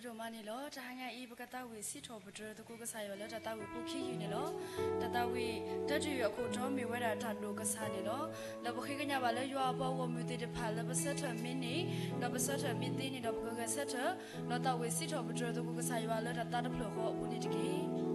ဒိၣ်မးန့ၣ်လီၤ. တဟါညါအံၤ ပကသးဝံၣ်စံးထီၣ်ပတြၢၤသကိးကစၢ်ယွၤလၢတၢ်သးဝံၣ်ဖိခံယုၢ်န့ၣ်လီၤ. တၢ်သးဝံၣ်တၢတယုၢ်အခိၣ်တီမ့ၢ်ဝဲဒၣ်တၢ်ဒိၣ်ကစၢ်န့ၣ်လီၤ. လၢပဃ့ကညးဘၣ်လၢယွၤအပှၤဂီၢ်မုၢ်သ့ၣ်တဖၣ်လၢပဆၢထၢၣ်မ့ၢ်န့ၢ်, ဒီးပဆၢထၢၣ်မ့ၢ်သ့န့ၣ်ဒီး ပကဂဲၤဆၢထၢၣ် ဒီးသးဝံၣ်စံးထီၣ်ပတြၢၤသကိးကစၢ်ယွၤလၢတၢ်သးတဖျၢၣ်ဃီအပူၤန့ၣ်တက့ၢ်.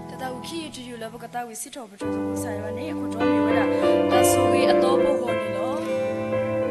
တၢ်သးဝံၣ်ခံယုၢ်တယုၢ်လၢပကသးဝံၣ်စံးထီၣ်ပတြၢၤသကိးကစၢ်ယွၤန့ၣ် အခိၣ်တီမ့ၢ်ဝဲဒၣ် တၢ်ဆိၣ်ဂ့ၤအသီဖိဃီန့ၣ်လီၤ. တၢ်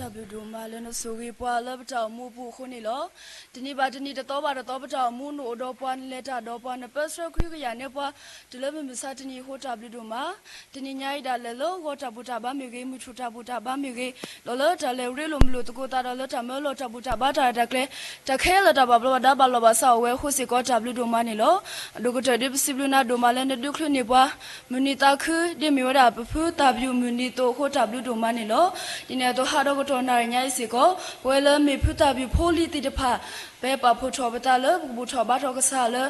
တၢ်ဘျုးဒိၣ်မးလၢနဆိၣ်ဂ့ၤပှၤလၢပတၢ်အိၣ်မူအပူၤအဃိန့ၣ်လီၤ. တနံၤဘၣ်တနံၤ တသီဘၣ်တသီ ပတၢ်အိၣ်မူနအိၣ်ဒီးပှၤ နလဲၤတၢ်ဒီးပှၤ နပၢဆှၢဃုကယာ်န့ၢ်ပှၤ တုၤလၢမုၢ်မဆါတနံၤအဃိ တၢ်ဘျုးဒိၣ်မး. တနံၤညါအံၤဒၣ်လဲာ်လၢဂီၤတၢ်ဘူၣ်တၢ်ဘါမ့ၢ်ဂ့ၤ မုၢ်ထူၣ်တၢ်ဘူၣ်တၢ်ဘါမ့ၢ်ဂ့ၤ ဒီးလၢတၢ်လဲၤရ့လိာ်မုာ်လိာ်သကိးသးဒီးလၢတၢ်မၢလီၤတၢ်ဘူၣ်တၢ်ဘါတၢ်ရဲၣ်တၢ်ကျဲၤ တၢ်ခဲလၢာ်တၢ်ဘၣ်ဘျီးဘၣ်ဒါဘၣ်လီၤဘၣ်စးအိၣ်ဝဲအဃိစ့ၢ်ကီး တၢ်ဘျုးဒိၣ်မးန့ၣ်လီၤ. အဒိၣ်ကတၢၢ်ဒ်ပစံးဘျုးနၤဒိၣ်မးလၢနဒုးချုးန့ၢ်ပှၤ မုၢ်နံၤသးခု ဒ်မ့ၢ်ဝဲဒၣ်ပဖုသၣ်ဘျုးမုၢ်နံၤအသိးအဃိ တၢ်ဘျုးဒိၣ်မးန့ၣ်လီၤ. ဒ်န့ၣ်အသိးဟးဒီးကတီၢ်နၣ်ရံၣ်ညါအံၤစ့ၢ်ကီး ပဝဲလၢမ့ၢ်ဖုသၣ်ဘျုးဖိလံၤသ့ၣ်တဖၣ် ပပာ်ဖှိၣ်ထီၣ်ပသးလၢ ပကဘူၣ်ထီၣ်ဘါထီၣ်ကစၢ်လၢ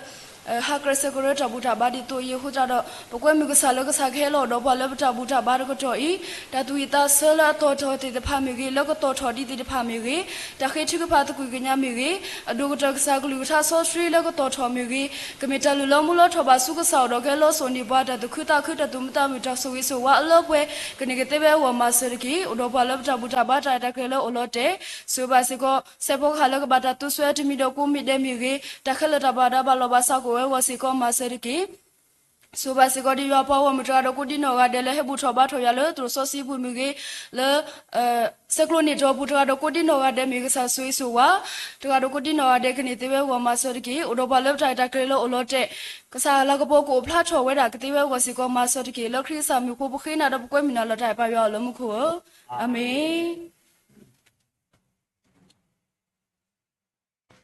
ဟးကြၢးဆၢကရၢတၢ်ဘူၣ်တၢ်ဘါဒ်သိးအံၤအဃိသတးဒီး ပကွဲမုာ်ကစၢ်လၢကစၢ်ကဟဲလီၤဒီးပှၤလၢပတၢ်ဘူၣ်တၢ်ဘါတကတီၢ်အံၤ တၢ်သူၣ်ဝံၣ်သးဆၢလၢအသီၣ်ထီၣ်သ့ၣ်တဖၣ်မ့ၢ်ဂ့ၤ လၢကသီၣ်ထီၣ်ဒံးသ့ၣ်တဖၣ်မ့ၢ်ဂ့ၤ တၢ်ဃ့ထုကဖၣ်သကွံာ်ကညးမ့ၢ်ဂ့ၤ အဒိၣ်ကတၢၢ်ကစၢ်ကလုၢ်ကထါစီဆှံလၢကသီၣ်ထီၣ်မ့ၢ်ဂ့ၤ ကမ့ၢ်တၢ်လုၢ်လီၤမူလီၤထီၣ်ဘၣ်ဆူကစၢ်အိၣ်ဒီးကဟဲလီၤစိာ်န့ၢ်ပှၤ တၢ်သူၣ်ခုသးခု တၢ်သူၣ်မုာ်သးမုာ် တၢ်ဆိၣ်ဂ့ၤဆိၣ်ဝါအလၢပှဲၤ ကန့ၢ်ကသ့ဝဲအဂီၢ်မၤစၢၤတက့ၢ်. အိၣ်ဒီးပှၤလၢပတၢ်ဘူၣ်တၢ်ဘါတၢ်ရဲၣ်တၢ်ကျဲၤလၢအိၣ်လီၤတဲာ် ဆိၣ်ဂ့ၤဘၣ်စ့ၢ်ကီး စဲးဖီကဟၣ်လၢကဘၣ်တၢ်သူဆှၢတမံၤဒီးကိးမံၤဒဲးမ့ၢ်ဂ့ၤ တၢ်ခဲလၢာ်တၢ်ဘၣ်ဒါဘၣ်လီၤဘၣ်စးကအိၣ်ဝဲအဂီၢ်စ့ၢ်ကီးမၤစၢၤတက့ၢ်. ဆိၣ်ဂ့ၤဘၣ်စ့ၢ်ကီးဒ်ယွၤပှၤဂီၢ်မုၢ်တဂၤဒီးကိးဒံနီၢ်ဂၤဒဲးလၢဟဲဘူၣ်ထီၣ်ဘါထီၣ်ယွၤလၢသရိာ်စီဆှံပူၤမ့ၢ်ဂ့ၤ လၢ ဆဲးကျိးန့ၢ်တီၢ်ပူၤတဂၤဒီးကိးဒံနီၢ်ဂၤဒဲးမ့ၢ်ဂ့ၤ ကစၢ်ဆိၣ်ဂ့ၤဆိၣ်ဝါ တဂၤဒီးကိးဒံနီၢ်ဂၤဒဲးကန့ၢ်သ့ဝဲအဂီၢ်မၤစၢၤတက့ၢ်. အိၣ်ဒီးပှၤလၢပတၢ်ရဲၣ်တၢ်ကျဲၤလၢအိၣ်လီၤတဲာ် ကစၢ်လၤကပီၤကအိၣ်ဖျါထီၣ်ဝဲဒၣ်ကသ့ဝဲအဂီၢ်စ့ၢ်ကီးမၤစၢၤတက့ၢ်. လၢခရံာ်ကစၢ်မံၤအဃိ ပဃ့နၤဒီးပကွဲမုာ်နၤလီၤတၢ်အဲၣ်ပၢ်ယွၤအလၢမူခိၣ်ဧၢ, အၤမ့ၣ်.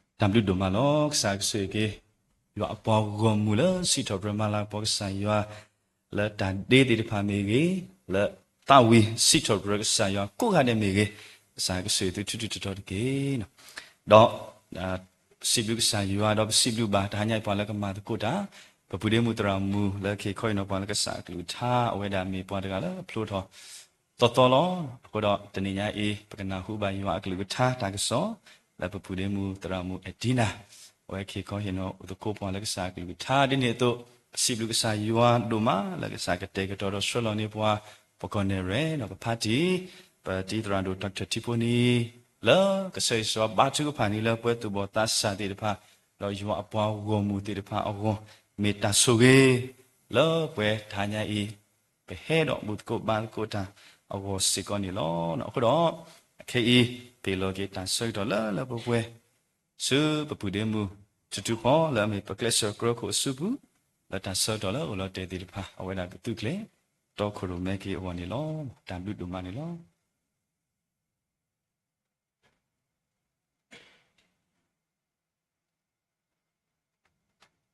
တၢ်ဘျုးဒိၣ်မးလီၤ. ကစၢ်ကဆိၣ်ဂ့ၤက့ၤ ယွၤအပှၤဂီၢ်မုၢ်လၢစံးထီၣ်ပတြၢၤမၤလၤကပီၤကစၢ်ယွၤ လၢတၢ်ဒ့သ့ၣ်တဖၣ်မ့ၢ်ဂ့ၤ, လၢသးဝံၣ်စံးထီၣ်ပတြၢၤကစၢ်ယွၤကိးဂၤဒဲးမ့ၢ်ဂ့ၤ, ကစၢ်ကဆိၣ်ဂ့ၤသုထူထူတီတီတက့ၢ်. ဒီး ပစံးဘျုးကစၢ်ယွၤဒီးပစံးဘျုးဘၣ် တဟါညါအံၤပှၤလၢကမၤသကိးတၢ်, ပပုၢ်ဒ့မုၣ်သရၣ်မုၣ်လၢကဟ့ၣ်ခီဟ့ၣ်နီၤပှၤလၢကစၢ်အကလုၢ်ကထါ အဝဲဒၣ်မ့ၢ်ပှၤတဂၤလၢဖျိထီၣ်သီသီလီၤ. အဃိဒီးတနံၤညါအံၤ ပကနၢ်ဟူဘၣ်ယွၤအကလုၢ်ကထါတၢ်ကစီၣ် လၢပပုၢ်ဒ့မုၣ်သရၣ်မုၣ်အဲၣ်ဒံနၤ အဝဲကဟ့ၣ်ခီဟ့ၣ်နီၤအိၣ်သကိးပှၤလၢကစၢ်အကလုၢ်ကထါဒ်န့ၣ်အသိး, ပစံးဘျုးကစၢ်ယွၤဒိၣ်မးလၢကစၢ်ကတဲာ်ကတီၤဒီးဆှၢလီၤန့ၢ်ပှၤ ပကီၢ်နဲၣ်ရွဲၣ်ဒီးပဖါတံၢ်, ပတံၤသရၣ်ဒိၣ် Doctor ထံဖိနံၤ လၢကစၢ်ယွၤဘါထုကဖၣ်န့ၣ်လၢပှၤသူၣ်ဘီၣ်သးစၢ်သ့ၣ်တဖၣ်, ဒီးယွၤအပှၤဂီၢ်မုၢ်သ့ၣ်တဖၣ်အဂီၢ် မ့ၢ်တၢ်ဆိၣ်ဂ့ၤ လၢပှၤတဟါညါအံၤ ပဟဲဒီးဘူၣ်သကိးဘါသကိးတၢ်အဂီၢ်စ့ၢ်ကီးန့ၣ်လီၤ. အဃိဒီး ခဲအံၤ ပဟ့ၣ်လီၤက့ၤတၢ်ဆၢကတီၢ်လၢလၢပှဲၤပှဲၤ ဆူပပုၢ်ဒ့မုၣ် ထူထူဖီ လၢအမ့ၢ်ပကျဲးစၢးကရၢခိၣ်အစုပူၤ, လၢတၢ်ဆၢကတီၢ်လၢအိၣ်လီၤတဲာ်သ့ၣ်တဖၣ် အဝဲဒၣ်ကသုးကျဲၤ တီခိၣ်ရိၣ်မဲက့ၤအဂီၢ်န့ၣ်လီၤ. တၢ်ဘျုးဒိၣ်မးန့ၣ်လီၤ. တၢ်ဘျုး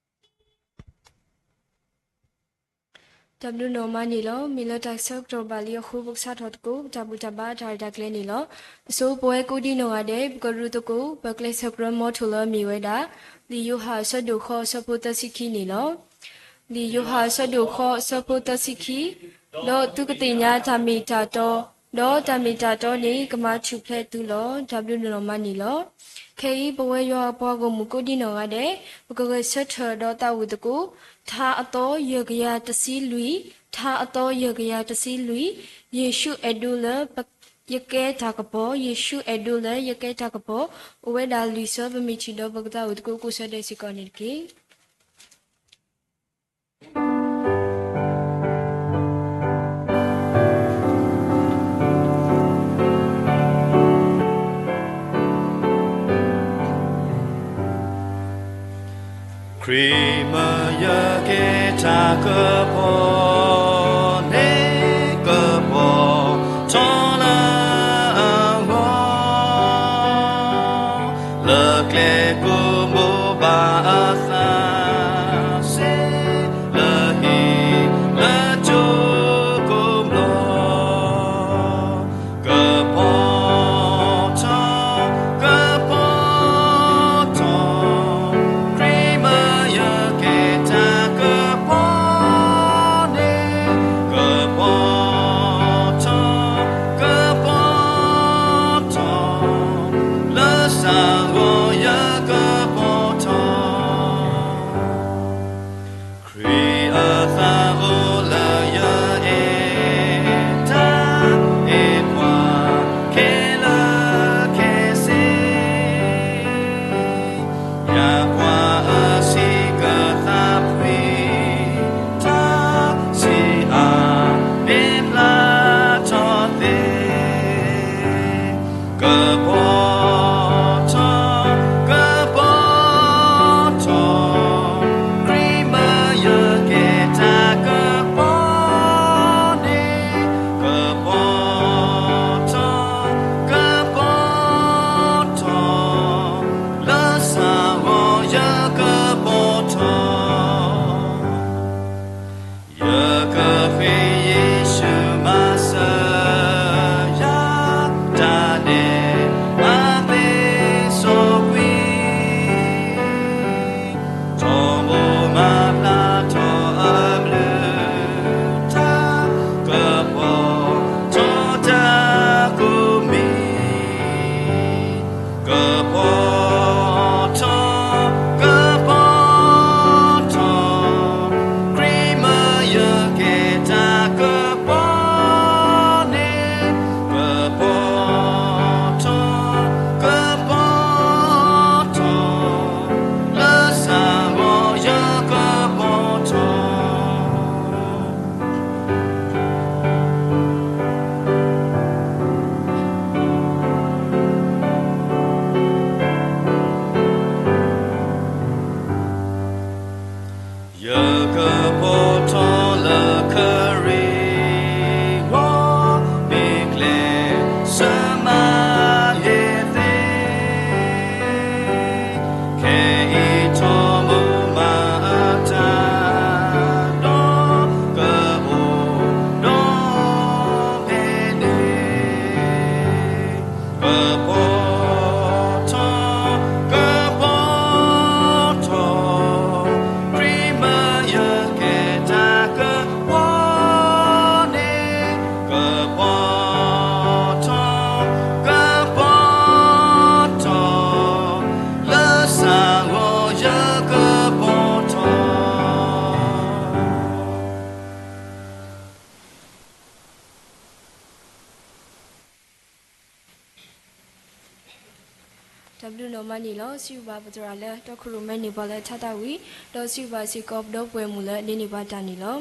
ဒိၣ်မးန့ၣ်လီၤ. မ့ၢ်လၢတၢ်ဆၢကတီၢ်ဘၣ်လံအဃိ ပကစးထီၣ်သကိး ပတၢ်ဘူၣ်တၢ်ဘါတၢ်ရဲၣ်တၢ်ကျဲၤန့ၣ်လီၤ. အဆိပဝဲကိးဒံနီၢ်ဂၤဒဲး ပကရူၢ်သကိး ပကျဲးစၢးကရၢမီထိၣ်လၢအမ့ၢ်ဝဲဒၣ် လံာ်ယိၤဟၣ်အဆၢဒိၣ်ဃိးအဆၢဖိသၢဆံခံန့ၣ်လီၤ. လံာ်ယိၤဟၣ်အဆၢဒိၣ်ဃိးအဆၢဖိသၢဆံခံ, ဒီးသုကသ့ၣ်ညါတၢ်မ့ၢ်တၢ်တီ, ဒီးတၢ်မ့ၢ်တၢ်တီန့ၣ် ကမၤထူၣ်ဖျဲးသုလီၤ. တၢ်ဘျုးဒိၣ်မးန့ၣ်လီၤ. ခဲအံၤပဝဲယွၤအပှၤဂီၢ်မုၢ်ကိးဒံနီၢ်ဂၤဒဲး ပကဂဲၤဆၢထၢၣ်ဒီးသးဝံၣ်သကိး ထါအသီယဲၢ်ကယၤတဆံလွံၢ်, ထါအသီယဲၢ်ကယၤတဆံလွံၢ်, ယ့ၣ်ၡူးအဲၣ်ဒိးလၢ ယကဲတၢ်ကပီၤ, ယ့ၣ်ၡူးအဲၣ်ဒိးလၢယကဲတၢ်ကပီၤ, အိၣ်ဝဲဒၣ်လွံၢ်ဆၢ ပမ့ၢ်ထံၣ်ဒီးပကသးဝံၣ်သကိးကိးဆၢဒဲးစ့ၢ်ကီးန့ၣ်တက့ၢ်. ခရံာ်မၢယကဲတၢ်ကပီၤန့ၣ် ကပီၤထီလၢအဂီၢ် လၢကျဲကိးဘိဘၣ်အသးစ့ၢ် လၢဟံၣ်လၢကၠိကိးဘျီ ကပီၤထီ ကပီၤထီ ခရံာ်မၢယကဲတၢ်ကပီၤန့ၣ် တၢ်ဘျုးနီၢ်မးန့ၣ်လီၤ. စံးဘျုးဘၣ်ပသရၣ်လၢတီခိၣ်ရိၣ်မဲန့ၢ်ပှၤလၢထါတၢ်ဝံၤ, ဒီးစံးဘျုးဘၣ်စ့ၢ်ကီးပဒီပုၢ်ဝဲၢ်မုၣ်လၢဒိးန့ၢ်ပှၤတၢ်န့ၣ်လီၤ.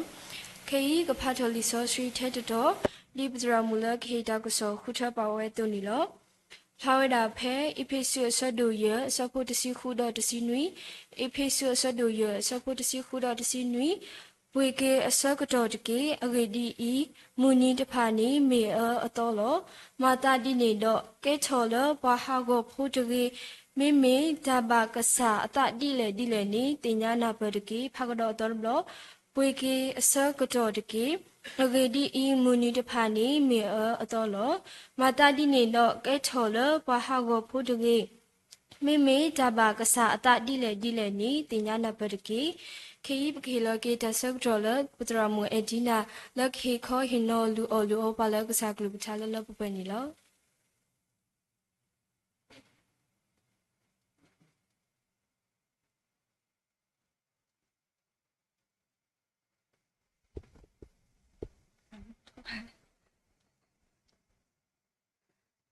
ခဲအံၤကဖးထီၣ်လံာ်စီဆှံထဲတတီၤ, ဒ်ပသရၣ်မုၣ်လၢကဟ့ၣ်တၢ်ကစီၣ်ဃုထၢပာ်ဝဲအသိးန့ၣ်လီၤ. ဖျါဝဲဒၣ်ဖဲအ့းဖ့းစူးအဆၢဒိၣ်ယဲၢ်အဆၢဖိတဆံဃုဒီးတဆံနွံ, အ့းဖ့းစူးအဆၢဒိၣ်ယဲၢ်အဆၢဖိတဆံဃုဒီးတဆံနွံ, ပှ့ၤက့ၤအဆၢကတီၢ်တက့ၢ်. အဂ့ၢ်ဒ်အံၤ, မုၢ်နံၤတဖၣ်န့ၣ်မ့ၢ်အအၢအသီလီၤ. မၤသးဒ်န့ၣ်ဒီး ကဲထီၣ်လၢပှၤဟးဂီၤဖိတဂ့ၤ. မ့မ့ၢ်တၢ်ဘၣ်ကစၢ်အသးဒ်လဲၣ်ဒ်လဲၣ်န့ၣ် သ့ၣ်ညါနၢ်ပၢၢ်တက့ၢ်. ဖးကဒီးအသီတဘျီ, ပှ့ၤက့ၤအဆၢကတီၢ်တက့ၢ်. အဂ့ၢ်ဒ်အံၤ, မုၢ်နံၤတဖၣ်န့ၣ်မ့ၢ်အအၢအသီလီၤ. မၤသးဒ်န့ၣ်ဒီး ကဲထီၣ်လၢပှၤဟးဂီၤဖိတဂ့ၤ. မ့မ့ၢ်တၢ်ဘၣ်ကစၢ်အသးဒ်လဲၣ်ဒ်လဲၣ်န့ၣ် သ့ၣ်ညါနၢ်ပၢၢ်တက့ၢ်. ခဲအံၤပကဟ့ၣ်လီၤက့ၤတၢ်ဆၢကတီၢ်လၢ ပသရၣ်မုၣ်အဲၣ်ဒံနၤ လၢကဟ့ၣ်ခီဟ့ၣ်နီၤလုၢ်အီၣ်လုၢ်အီပှၤလၢကစၢ်ကလုၢ်ကထါလၢလၢပှဲၤပှဲၤန့ၣ်လီၤ.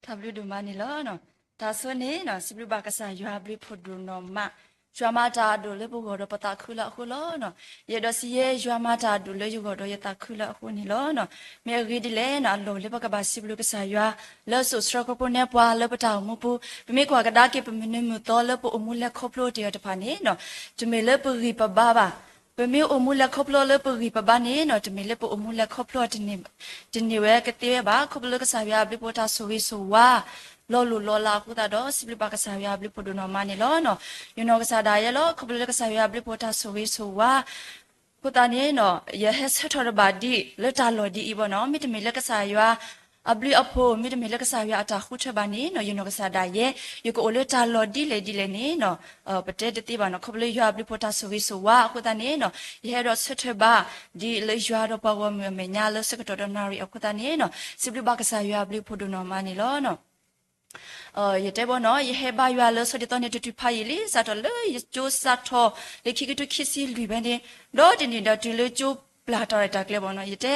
တၢ်ဘျုးဒိၣ်မးန့ၣ်လီၤ. တၢ်ဆိန့ၣ် စံးဘျုးဘၣ်ကစၢ်ယွၤအဘျုးဖးဒိၣ်နီၢ်မး, ယွၤမၤတၢ်အဒိၣ်လၢပဂီၢ်ဒီးပသးခုလၢအဃိလီၤ. ယအဲၣ်ဒိးစံးယဲ ယွၤမၤတၢ်အဒိၣ်လၢယဂီၢ်ဒီးယသးခုလၢအဃိန့ၣ်လီၤ. မ့ၢ်အဂ့ၢ်ဒ်လဲၣ်န့ၣ် အလီၢ်လၢပကဘၣ်စံးဘျုးကစၢ်ယွၤ လၢစိာ်ဆှၢခီဖျိန့ၢ်ပှၤလၢပတၢ်အိၣ်မူပူၤ, ပမ့ၢ်ကွၢ်ကဒါက့ၤပမုၢ်နံၤမုၢ်သီလၢပအိၣ်မူလဲၤခီဖျိတ့ၢ်အီၤတဖၣ်န့ၣ် တမ့ၢ်လၢပဂံၢ်ပဘါဘၣ်. ပမ့ၢ်အိၣ်မူလဲၤခီဖျိလၢပဂံၢ်ပဘါန့ၣ် တမ့ၢ်လၢပအိၣ်မူလဲၤခီဖျိ တန့ၢ်ဝဲကသ့ဝဲဘၣ်. ခီဖျိလၢကစၢ်ယွၤအဘျုးဖးဒိၣ်တၢ်ဆိၣ်ဂ့ၤဆိၣ်ဝါ လီၤလိၢ်လီၤလးအဃိသတးဒီး စံးဘျုးဘၣ်ကစၢ်ယွၤအဘျုးဖးဒိၣ်နီၢ်မးန့ၣ်လီၤ. ယနီၢ်ကစၢ်ဒၣ်ယဲလီၤ. ခီဖျိလၢကစၢ်ယွၤအဘျုးဖးဒိၣ်တၢ်ဆိၣ်ဂ့ၤဆိၣ်ဝါအဃိသတးန့ၣ် ယဟဲဆၢထၢၣ်တဘၣ်ဒ်လၢတၢ်လီၢ်ဒ်အံၤဘၣ်န့ၣ်, မ့တမ့ၢ်လၢကစၢ်ယွၤအဘျုးအဖှိၣ်, မ့တမ့ၢ်လၢကစၢ်ယွၤအတၢ်ဃုထၢဘၣ်န့ၣ် ယနီၢ်ကစၢ်ဒၣ်ယဲ ယကအိၣ်လၢတၢ်လီၢ်ဒ်လဲၣ်ဒ်လဲၣ်န့ၣ် ပတဲတသ့ဘၣ်န့ၣ်. ခီဖျိလၢယွၤအဘျုးဖးဒိၣ်တၢ်ဆိၣ်ဂ့ၤဆိၣ်ဝါအဃိသတးန့ၣ် ယဟဲဒီးဆၢထၢၣ်ဘၣ် ဒ်လၢယွၤဒီးပှၤဂီၢ်မုၢ်အမဲာ်ညါ လၢဆၢကတီၢ်ဒီးနၣ်ရံၣ်အဃိသတးန့ၣ် စံးဘျုးဘၣ်ကစၢ်ယွၤအဘျုးဖးဒိၣ်နီၢ်မးန့ၣ်လီၤ. ယတဲဘၣ်န့ၣ် ယဟဲဘါယွၤလၢစီၤဒ့သီန့ၣ် တတုၤဖးယံာ်လံ, စးထီၣ်လၢယကၠိစးထီၣ် လၢခံကထိခံဆံလွံၢ်ဖဲန့ၣ် ဒီးတနံၣ်ဒီးတုၤလၢကၠိပျၢ်တၢ်ရဲၣ်တၢ်ကျဲၤဘၣ်န့ၣ် ယတဲ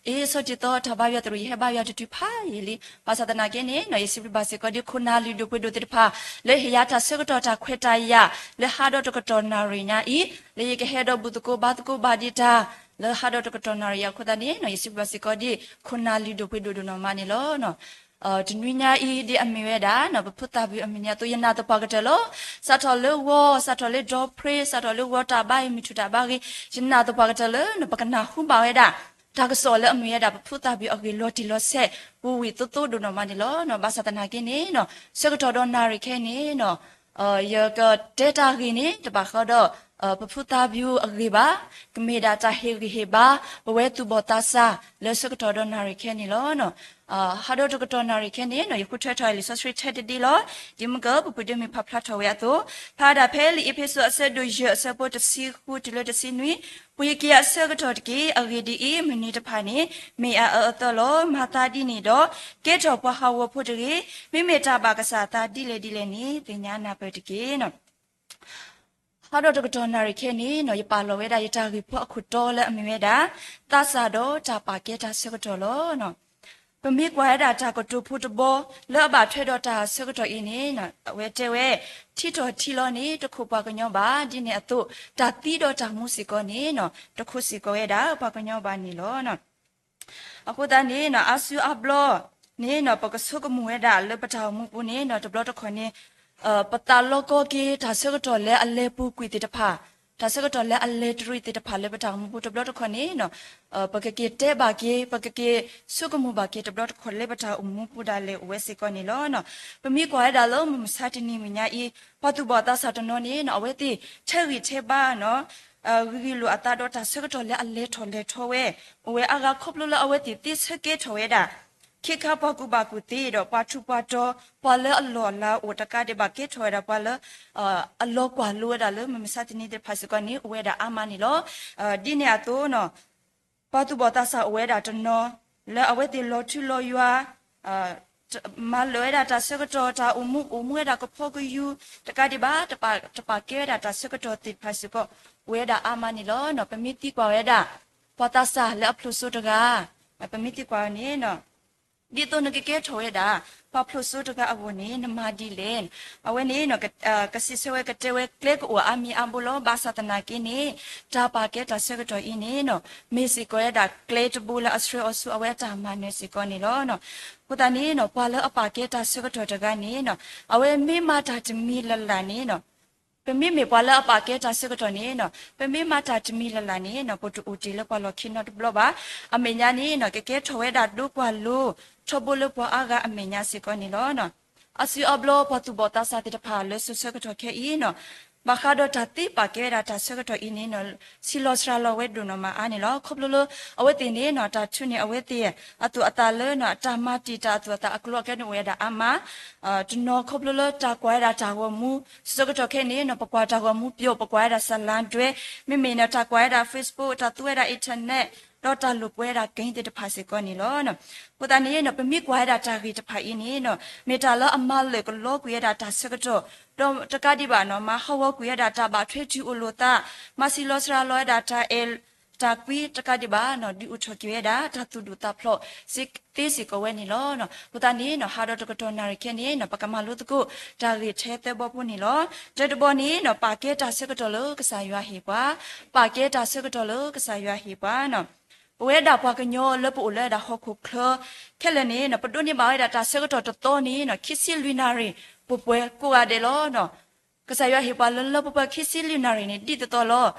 အ့ စီၤဒ့သီ တၢ်ဘါယွၤသရူး ယဟဲဘါယွၤတတုၤဖးယံာ်လံ. ဘၣ်ဆၣ်သနာ်က့န့ၣ် ယစံးဘျုးဘၣ်စ့ၢ်ကီးဒ်ခိၣ်နၢ်လုၢ်ဒိၣ်ပှ့ၤဒိၣ်သ့ၣ်တဖၣ် လၢဟ့ၣ်ယၤတၢ်ဆၢကတီၢ်တၢ်ခွဲးတၢ်ယာ် လၢဟါဒီးတကတီၢ်နၣ်ရံၣ်ညါအံၤ လၢယကဟဲဒီးဘူၣ်သကိးဘါသကိးဘၣ်ဒံးတၢ် လၢဟါဒီးတကတီၢ်နၣ်ရံၣ်အံၤအဃိသတးန့ၣ် ယစံးဘျုးဘၣ်စ့ၢ်ကီးဒ်ခိၣ်နၢ်လုၢ်ဒိၣ်ပှ့ၤဒိၣ်တနီၢ်မးန့ၣ်လီၤ. တနွံညါအံၤဒ်အမ့ၢ်ဝဲဒၣ် ပဖိသၣ်ဘုၣ်အမုၢ်နံၤအသိး ယနာ်သပှၢ်ကတၢၢ်လီၤ. စးထီၣ်လၢဂီၤ စးထီၣ်လၢဒီဖှ့ စးထီၣ်လၢဂီၤတၢ်ဘါအံၤ မုၢ်ထူၣ်တၢ်ဘါဂ့ၤ ယနာ်သပှၢ်ကတၢၢ်လၢ ပကနၢ်ဟူဘၣ်ဝဲဒၣ် တၢ်ကစီၣ်လၢအမ့ၢ်ဝဲဒၣ် ပဖိသၣ်ဘုၣ်အဂ့ၢ်လီၤတံၢ်လီၤဆဲး ပူၤဝံၤသိသိဒိၣ်နီၢ်မးန့ၣ်လီၤ. ဘၣ်ဆၣ်သနာ်က့န့ၣ် ဆၢကတီၢ်ဒီးနၣ်ရံၣ်ခဲအံၤန့ၣ် ယကတဲတၢ်ဂ့ၢ်န့ၣ် တဘၣ်ဃးဒီး ပဖိသၣ်ဘုၣ်အဂ့ၢ်ဘၣ်, ကမ့ၢ်ဒၣ်တၢ်ဟ့ၣ်ဂံၢ်ဟ့ၣ်ဘါ ပဝဲသူၣ်ဘီၣ်သးစၢ်လၢဆၢကတီၢ်ဒီးနၣ်ရံၣ်ခဲန့ၣ်လီၤ. ဟါဒီးတကတီၢ်နၣ်ရံၣ်ခဲန့ၣ် ယဃုထၢထီၣ်လံာ်စီဆှံထဲတဒ့လီၤ. ဒ်မုၢ်ကၢ ပပုၢ်ဒ့မုၣ်ဖးဖျါထီၣ်ဝဲအသိး, ဖးဒၣ်ဖဲလံာ်အ့းဖ့းစူးအဆၢဒိၣ်ယဲၢ် အဆၢဖိတဆံဃုတုၤလၢတဆံနွံ, ပှ့ၤက့ၤအဆၢကတီၢ်တက့ၢ်. အဂ့ၢ်ဒ်အံၤ, မုၢ်နံၤတဖၣ်န့ၣ် မ့ၢ်အအၢအသီလီၤ. မၤသးဒ်န့ၣ်ဒီး ကဲထီၣ်ပှၤဟးဂီၤဖိတဂ့ၤ. မ့မ့ၢ်တၢ်ဘၣ်ကစၢ်အသးဒ်လဲၣ်ဒ်လဲၣ်န့ၣ် သ့ၣ်ညါနၢ်ပၢၢ်တက့ၢ်. ဟါဒီးတကတီၢ်နၣ်ရံၣ်ခဲန့ၣ် ယပာ်လီၤဝဲဒၣ်ယတၢ်ဂ့ၢ်ဖိအခိၣ်တီလၢအမ့ၢ်ဝဲဒၣ် သးစၢ်ဒီးတၢ်ပာ်ကဲတၢ်ဆၢကတီၢ်လီၤ. ပမ့ၢ်ကွၢ်ဝဲဒၣ်တၢ်ကတိၤဖိတဘီ လၢအဘၣ်ထွဲဒီးတၢ်ဆၢကတီၢ်အံၤန့ၣ် အဝဲတဲဝဲ ထံထီၣ်ထံလီၤန့ၣ် တခိၣ်ပှၤကညီဘၣ်. ဒ်န့ၣ်အသိး တၢ်သံဒီးတၢ်မူစ့ၢ်ကီးန့ၣ် တခိၣ်စ့ၢ်ကီးဝဲဒၣ်ပှၤကညီဘၣ်န့ၣ်လီၤ. အဃိသတးန့ၣ် အါစုအါဘျီန့ၣ် ပကဆိကမိၣ်ဝဲဒၣ်လၢပတၢ်အိၣ်မူပူၤန့ၣ် တဘျီတခီၣ်န့ၣ် ပသးလီကီက့ၤ တၢ်ဆၢကတီၢ်လၢအလဲၤပူၤကွံာ်သ့ၣ်တဖၣ်, တၢ်ဆၢကတီၢ်လၢအလဲၤတရံးသ့ၣ်တဖၣ်လၢပတၢ်အိၣ်မူပူၤ တဘျီတခီၣ်န့ၣ် ပကက့ၤတဲဘၣ်က့ၤ, ပကက့ၤဆိကမိၣ်ဘၣ်က့ၤ တဘျီတခီၣ်လၢပတၢ်အိၣ်မူပူၤဒၣ်လဲာ်အိၣ်ဝဲစ့ၢ်ကီးန့ၣ်လီၤ. ပမ့ၢ်ကွၢ်ဝဲဒၣ်လၢမုၢ်မဆါတနံၤမုၢ်ညါအံၤ ပှၤသူၣ်ဘီၣ်သးစၢ်တနီၤန့ၣ် အဝဲသ့ၣ်ထဲးဂံၢ်ထဲးဘါ ဂံၢ်ဂံၢ်လိာ်အသးဒီးတၢ်ဆၢကတီၢ်လၢအလဲၤထီၣ်လဲၤထီဝဲ အိၣ်ဝဲအါဂၤခီဖျိလၢအဝဲသ့ၣ်သ့ဆၢကဲထီၣ်ဝဲဒၣ် ခ့ခါပှၤကူၣ်ဘၣ်ကူၣ်သ့ဒီးပှၤထူးပှၤတီၤ ပှၤလၢအလီၢ်အလၤအိၣ်တကးဒံးဘၣ်ကဲထီၣ်ဝဲဒၣ်ပှၤလၢ အလီၤကွၢ်လိဝဲဒၣ်လၢမုၢ်မဆါတနံၤသ့ၣ်တဖၣ်စ့ၢ်ကီးန့ၣ် အိၣ်ဝဲဒၣ်အါမးန့ၣ်လီၤ. ဒ်န့ၣ်အသိး ပှၤသူၣ်ဘီၣ်သးစၢ်အိၣ်ဝဲဒၣ်တနီၤ လၢအဝဲသ့ၣ်လီၤထူလီၤယွၤ မၤလၢာ်ဝဲဒၣ်တၢ်ဆၢကတီၢ် တၢ်အိၣ်မူအိၣ်မူဝဲဒၣ်ကဖီကယူၤ တကးဒံးဘၣ် တပာ်ကဲဝဲဒၣ်တၢ်ဆၢကတီၢ်သ့ၣ်တဖၣ်စ့ၢ်ကီး အိၣ်ဝဲဒၣ်အါမးန့ၣ်လီၤ. ပမ့ၢ်သံကွၢ်ဝဲဒၣ် ပှၤသးစၢ်လၢအဖျိးစိတဂၤ ပမ့ၢ်သံကွၢ်န့ၣ် ဒ်သိးနကကဲထီၣ်ဝဲဒၣ် ပှၤဖျိၣ်စိတဂၤအဂီၢ်န့ၣ် နမၤဒ်လဲၣ်. အဝဲန့ၣ် ကစံးဆၢဝဲ ကတဲဝဲကျဲကအိၣ်အါမံၤအါဘိလီၤ. ဘၣ်ဆၣ်သနာ်က့န့ၣ် တၢ်ပာ်ကဲတၢ်ဆၢကတီၢ်အံၤန့ၣ် မ့ၢ်စ့ၢ်ကီးဝဲဒၣ်ကျဲတဘိလၢအဆှၢအီၤဆူအဝဲအတၢ်မၤနၢၤစ့ၢ်ကီးန့ၣ်လီၤ. အဃိသတးန့ၣ် ပှၤလၢအပာ်ကဲတၢ်ဆၢကတီၢ်တဂၤန့ၣ် အဝဲမ့ၢ်မၤတၢ်တမံၤလၢ်လၢ်န့ၣ် ပမ့မ့ၢ်ပှၤလၢအပာ်ကဲတၢ်ဆၢကတီၢ်န့ၣ် ပမ့ၢ်မၤတၢ်တမံၤလၢ်လၢ်န့ၣ် ပတအိၣ်တ့ၢ်လၢပှၤလီၢ်ခံနီတဘျီဘၣ်. အမဲာ်ညါန့ၣ် ကကဲထီၣ်ဝဲဒၣ်ဒိကွၢ်လိ ထီဘိလၢပှၤအါဂၤအမဲာ်ညါစ့ၢ်ကီးန့ၣ်လီၤ. အစုအဘျီပှၤသူၣ်ဘီၣ်သးစၢ်သ့ၣ်တဖၣ်လၢစိၤဆၢကတီၢ်ခဲအံၤ ဘၣ်ဃးဒီးတၢ်သ့ပာ်ကဲဝဲဒၣ်တၢ်ဆၢကတီၢ်အံၤန့ၣ် ဆံးလီၤစှၤလီၤဝဲဒိၣ်နီၢ်မးအါန့ၣ်လီၤ. ခီဖျိလၢအဝဲသ့ၣ်န့ၣ် တၢ်ထုးန့ၢ်အဝဲသ့ၣ်အသူၣ်အသးလၢ တၢ်မၤတံာ်တာ်အသူၣ်အသးအကျိၤအကျဲန့ၣ်အိၣ်ဝဲဒၣ်အါမး တနီၤခီဖျိလၢတၢ်ကွၢ်ဝဲဒၣ် တၢ်ဂီၤမူ ဆၢကတီၢ်ခဲအံၤန့ၣ် ပကွၢ်တၢ်ဂီၤမူပျိၣ် ပကွၢ်ဝဲဒၣ် စလၣ်ဒွဲ မ့မ့ၢ်န့ၣ် တၢ်ကွၢ်ဝဲဒၣ် Facebook တၢ်သူဝဲဒၣ် internet ဒီးတၢ်လိာ်ကွဲဝဲဒၣ် game သ့ၣ်တဖၣ်စ့ၢ်ကီးန့ၣ်လီၤ. အဃိသတးန့ၣ် ပမ့ၢ်ကွၢ်ဝဲဒၣ်တၢ်ဂ့ၢ်တဖၣ်အံၤန့ၣ် မ့ၢ်တၢ်လၢအမၤလၢာ်ကလီကွံာ်ဝဲဒၣ်တၢ်ဆၢကတီၢ် ဒီးတကးဒံးဘၣ် မၤဟးဂီၤကွံာ်ဝဲဒၣ်တၢ်ဘၣ်ထွဲတုၤအိၣ်လိာ်သး မၤဆံးလီၤစှၤလီၤဝဲဒၣ်တၢ်အဲၣ် တၢ်ကွံ တကးဒံးဘၣ် ဒုးအိၣ်ထီၣ်က့ၤဝဲဒၣ် တၢ်သူၣ်ဒူသးဖျိးသ့စ့ၢ်ကီးဝဲန့ၣ်လီၤ. အဃိသတးန့ၣ် ဟးဒီးတကတီၢ်နၣ်ရံၣ်ခဲန့ၣ် ပကမၤလိသကိး တၢ်ဂ့ၢ်ထဲသၢဘီပူၤန့ၣ်လီၤ. တၢတဘီန့ၣ် ပာ်ကဲတၢ်ဆၢကတီၢ်လၢကစၢ်ယွၤဟ့ၣ်ပှၤ, ပာ်ကဲတၢ်ဆၢကတီၢ်လၢကစၢ်ယွၤဟ့ၣ်ပှၤ ပဝဲဒၣ်ပှၤကညီလၢပအိၣ်လၢဒၣ်ဟီၣ်ခိၣ်ချၢ ခဲလၢာ်န့ၣ် ပဒိးန့ၢ်ဘၣ်ဝဲဒၣ်တၢ်ဆၢကတီၢ်တသီန့ၣ် ခံဆံလွံၢ်နၣ်ရံၣ် ပှဲၤပှဲၤကိးဂၤဒဲးလီၤ. ကစၢ်ယွၤဟ့ၣ်ပှၤလၢလၢပှဲၤပှဲၤ ခံဆံလွံၢ်နၣ်ရံၣ်န့ၣ် ဒ်သိးသိးလီၤ.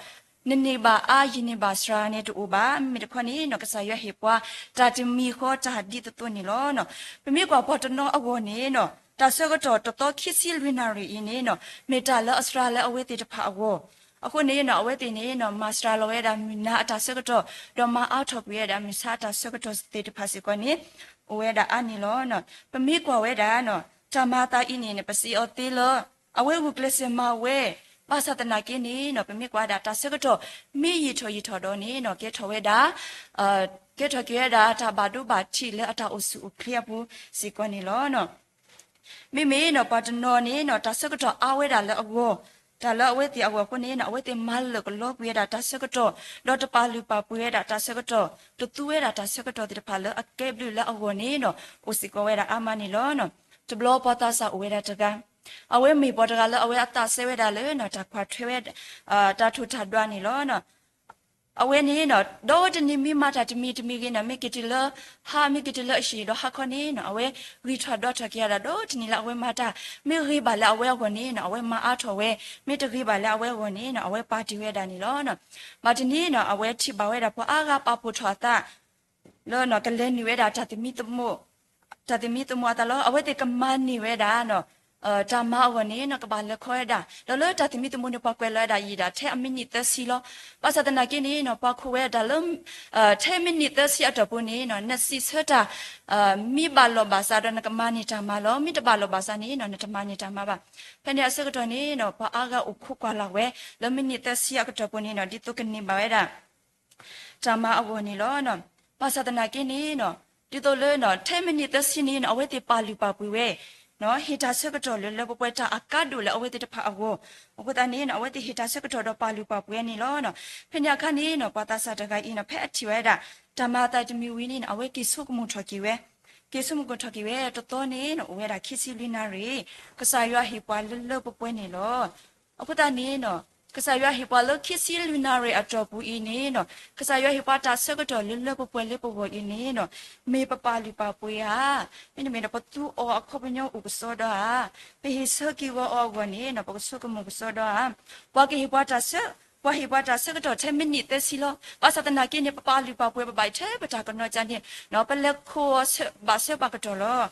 နန့ၢ်ဘၣ်အါ ယန့ၢ်ဘၣ်စှၤန့ၣ်တအိၣ်ဘၣ်. မ့မ့ၢ်တခီန့ၣ် ကစၢ်ယွၤဟ့ၣ်ပှၤ တၢ်တမံၤဃီတၢ်ဒ်သိးသိးန့ၣ်လီၤ. ပမ့ၢ်ကွၢ်ပှၤတနီၤအဂီၢ်န့ၣ် တၢ်ဆၢကတီၢ်တသီခံဆံလွံၢ်နၣ်ရံၣ်အံၤန့ၣ် မ့ၢ်တၢ်လၢအစှၤလၢအဝဲသ့ၣ်တဖၣ်အဂီၢ် အဃိန့ၣ် အဝဲသ့ၣ်န့ၣ် မၤစှၤလီၤဝဲဒၣ်မုၢ်နၤအတၢ်ဆၢကတီၢ် ဒီးမၤအါထီၣ်ကွံာ်ဝဲဒၣ်မုၢ်ဆါအတၢ်ဆၢကတီၢ်သ့ၣ်တဖၣ်စ့ၢ်ကီးန့ၣ် အိၣ်ဝဲဒၣ်အါန့ၣ်လီၤ. ပမ့ၢ်ကွၢ်ဝဲဒၣ် တၢ်မၤအသးအံၤန့ၣ် ပစံးအီၤသ့လၢ အဝဲဂုာ်ကျဲးစၢးမၤဝဲ ဘၣ်ဆၣ်သနာ်က့န့ၣ် ပမ့ၢ်ကွၢ်ဝဲဒၣ်တၢ်ဆၢကတီၢ် မ့ၢ်ယံာ်ထီၣ်ယံာ်ထီၣ်ဒီးန့ၣ် ကဲထီၣ်ဝဲဒၣ် ကဲထီၣ်က့ၤဝဲဒၣ်တၢ်ဘၣ်ဒိဘၣ်ထံးလၢအတၢ်အိၣ်ဆူၣ်အိၣ်ချ့အပူၤစ့ၢ်ကီးန့ၣ်လီၤ. မ့မ့ၢ်ပှၤတနီၤန့ၣ် တၢ်ဆၢကတီၢ်အါဝဲဒၣ်လၢအဂီၢ်, တၢ်လၢအဝဲသ့ၣ်အဂီၢ်အဃိန့ၣ် အဝဲသ့ၣ်မၤလၢာ်ကလီကွံာ်ဝဲဒၣ်တၢ်ဆၢကတီၢ်, ဒီးတပာ်လုၢ်ပာ်ပှ့ၤဝဲဒၣ်တၢ်ဆၢကတီၢ်, တသူဝဲဒၣ်တၢ်ဆၢကတီၢ်သ့ၣ်တဖၣ်လၢအကဲဘျုးလၢအဂီၢ်န့ၣ် အိၣ်စ့ၢ်ကီးဝဲဒၣ်အါမးန့ၣ်လီၤ. တဘျီပှၤသးစၢ်အိၣ်ဝဲဒၣ်တဂၤ, အဝဲမ့ၢ်ပှၤတဂၤလၢအဝဲအသးစဲဝဲဒၣ်လၢ တၢ်ကွၢ်ထွဲဝဲ တၢ်ထိၣ်တၢ်ဒွးန့ၣ်လီၤ. အဝဲန့ၣ် ဒီးတနံၤမ့ၢ်မၤတၢ်တမံၤတမံၤဂ့ၤန့ၣ် မ့ၢ်က့ၤတုၤလၢ ဟါမ့ၢ်က့ၤတုၤလၢအဟံၣ်ဒီးဟါခီန့ၣ် အဝဲဂံၢ်ထီၣ်ဒွးထီၣ်က့ၤယၤဒၣ် ဒီးတနံၤလၢအဝဲမၤတၢ် မ့ၢ်ဂ့ၤဘၣ်လၢအဝဲအဂီၢ်န့ၣ် အဝဲမၤအါထီၣ်ဝဲ, မ့ၢ်တဂ့ၤဘၣ်လၢအဝဲအဂီၢ်န့ၣ် အဝဲပာ်တ့ၢ်ဝဲဒၣ်န့ၣ်လီၤ. ဘၣ်တနံၤ အဝဲထံၣ်ဘၣ်ဝဲဒၣ်ပှၤအါဂၤပာ်ဖှိၣ်ထီၣ်အသး လၢကလဲၤနုာ်ဝဲဒၣ် တၢ်သမံသမိးအသးလီၤ. အဝဲသ့ၣ်ကမၤန့ၢ်ဝဲဒၣ် တၢ်မၤအဂီၢ်န့ၣ် ကဘၣ်လဲၤခီဝဲဒၣ် ဒီးလၢတၢ်သမံသမိးန့ၣ် ပှၤကွဲးလီၤဝဲဒၣ်အံၤဒၣ် ထဲအမံးနံးသၢဆံလီၤ. ဘၣ်ဆၣ်သနာ်က့န့ၣ် ပှၤခိးဝဲဒၣ်လၢ ထဲမံးနံးသၢဆံအတီၢ်ပူၤန့ၣ် နစံးဆၢတၢ် မ့ၢ်ဘၣ်လိာ်ဘၣ်စးဒီးနကမၤန့ၢ်တၢ်မၤလီၤ. မ့ၢ်တဘၣ်လိာ်ဘၣ်စးန့ၣ် နတမၤန့ၢ်တၢ်မၤဘၣ်. ဖဲန့ၣ်အဆၢကတီၢ်န့ၣ် ပှၤအါဂၤအိၣ်ခိးကွၢ်လၢ်ဝဲ လၢမံးနံးသၢဆံအကတီၢ်ပူၤန့ၣ် ဒ်သိးကန့ၢ်ဘၣ်ဝဲဒၣ် တၢ်မၤအဂီၢ်န့ၣ်လီၤ. ဘၣ်ဆၣ်သနာ်က့န့ၣ် ဒ်သိးလၢ ထဲမံးနံးသၢဆံန့ၣ် အဝဲသ့ၣ်ပာ်လုၢ်ပာ်ပှ့ၤဝဲ ဟ့ၣ်တၢ်ဆၢကတီၢ်လၢလၢပှဲၤပှဲၤ တၢ်အကါဒိၣ်လၢအဝဲသ့ၣ်တဖၣ်အဂီၢ်, အဃိသတးန့ၣ် အဝဲသ့ၣ်ဟ့ၣ်တၢ်ဆၢကတီၢ်ဒီးပာ်လုၢ်ပာ်ပှ့ၤန့ၣ်လီၤ. ဖဲန့ၣ်အခါန့ၣ် ပှၤသးစၢ်တဂၤအံၤ ဖဲအထံၣ်ဝဲဒၣ် တၢ်မၤအသးတမံၤဝံၤန့ၣ် အဝဲက့ၤဆိကမိၣ်ထီၣ်က့ၤဝဲ, က့ၤဆိကမိၣ်ထီၣ်က့ၤဝဲ တသီန့ၣ် အိၣ်ဝဲဒၣ်ခံဆံလွံၢ်နၣ်ရံၣ်, ကစၢ်ယွၤဟ့ၣ်ပှၤလၢလၢပှဲၤပှဲၤန့ၣ်လီၤ. အဃိသတးန့ၣ် ကစၢ်ယွၤဟ့ၣ်ပှၤလၢခံဆံလွံၢ်နၣ်ရံၣ်အတီၢ်ပူၤအံၤန့ၣ် ကစၢ်ယွၤဟ့ၣ်ပှၤတၢ်ဆၢကတီၢ်လၢလၢပှဲၤပှဲၤလၢပဂီၢ်အံၤန့ၣ် မ့ၢ်ပပာ်လုၢ်ပာ်ပှ့ၤဧါ, မ့တမ့ၢ်ဒီးပသူအီၤအခီပညီအိၣ်ကစီဒီဧါ, ပဟ့ၣ်ဆၢက့ၤဝဲအီၤအဂီၢ်န့ၣ် ပကဆိကမိၣ်ကစီဒီဧါ. ပှၤကဟ့ၣ်ပှၤတၢ်ဆၢ ပှၤဟ့ၣ်ပှၤတၢ်ဆၢကတီၢ်ထဲမံးနံးသၢဆံလီၤ. ဘၣ်ဆၣ်သနာ်က့န့ၣ် ပပာ်လုၢ်ပာ်ပှ့ၤ ပဘၣ်ထဲပတၢ်ကနီၤကါန့ၣ် ပလဲၤခိးအီၤဘၣ်ဆၢဘၣ်ကတီၢ်လီၤ.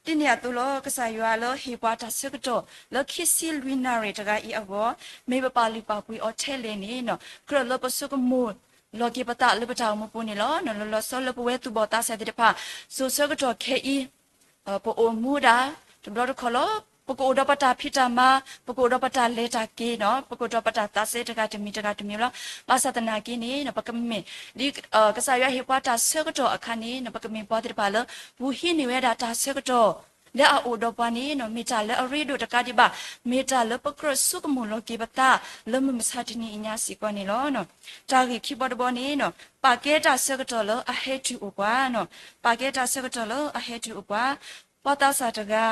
ဒ်န့ၣ်အသိးလီၤ ကစၢ်ယွၤလၢဟ့ၣ်ပှၤတၢ်ဆၢကတီၢ် လၢခံဆံလွံၢ်နၣ်ရံၣ်တဂၤအံၤအဂီၢ် မ့ၢ်ပပာ်လုၢ်ပာ်ပှ့ၤအီၤထဲလဲၣ်န့ၣ် ကြၢးလၢပဆိကမိၣ်လီၤက့ၤပသးလၢပတၢ်အိၣ်မူပူၤန့ၣ်လီၤ. လီၤလီၤဆီဆီလၢပဝဲသူၣ်ဘီၣ်သးစၢ်သ့ၣ်တဖၣ် စိၤဆၢကတီၢ်ခဲအံၤ ပအိၣ်မူဒၣ် တဘျီတခီၣ်လီၤ. ပကအိၣ်ဒီးပတၢ်ဖံးတၢ်မၤ, ပကအိၣ်ဒီးပတၢ်လဲၤတၢ်က့ၤန့ၣ်, ပကအိၣ်ဒီးပတၢ်သးစဲတဂၤတမံၤတဂၤတမံၤလီၤ. ဘၣ်ဆၣ်သနာ်က့န့ၣ် ပကမ့ၢ် ဒ်ကစၢ်ယွၤဟ့ၣ်ပှၤတၢ်ဆၢကတီၢ်အခါန့ၣ် ပကမ့ၢ်ပှၤသ့ၣ်တဖၣ်လၢ ပူၤဟံးန့ၢ်ဝဲဒၣ်တၢ်ဆၢကတီၢ် လၢအအိၣ်ဒီးပှၤန့ၣ်နီၤ မ့ၢ်တၢ်လၢအရ့ဒိၣ်တကးဒံးဘၣ်, မ့ၢ်တၢ်လၢပကြၢးဆိကမိၣ်လီၤက့ၤပသး လၢမုၢ်မဆါတနံၤအံၤညါစ့ၢ်ကီးန့ၣ်လီၤ. တၢ်ဂ့ၢ်ခံဘီတဘီန့ၣ်နီၤ ပာ်ကဲတၢ်ဆၢကတီၢ်လၢအဟဲတုၤအိၣ်ပှၤနီၤ, ပာ်ကဲတၢ်ဆၢကတီၢ်လၢအဟဲတုၤအိၣ်ပှၤ, ပှၤသးစၢ်တဂၤ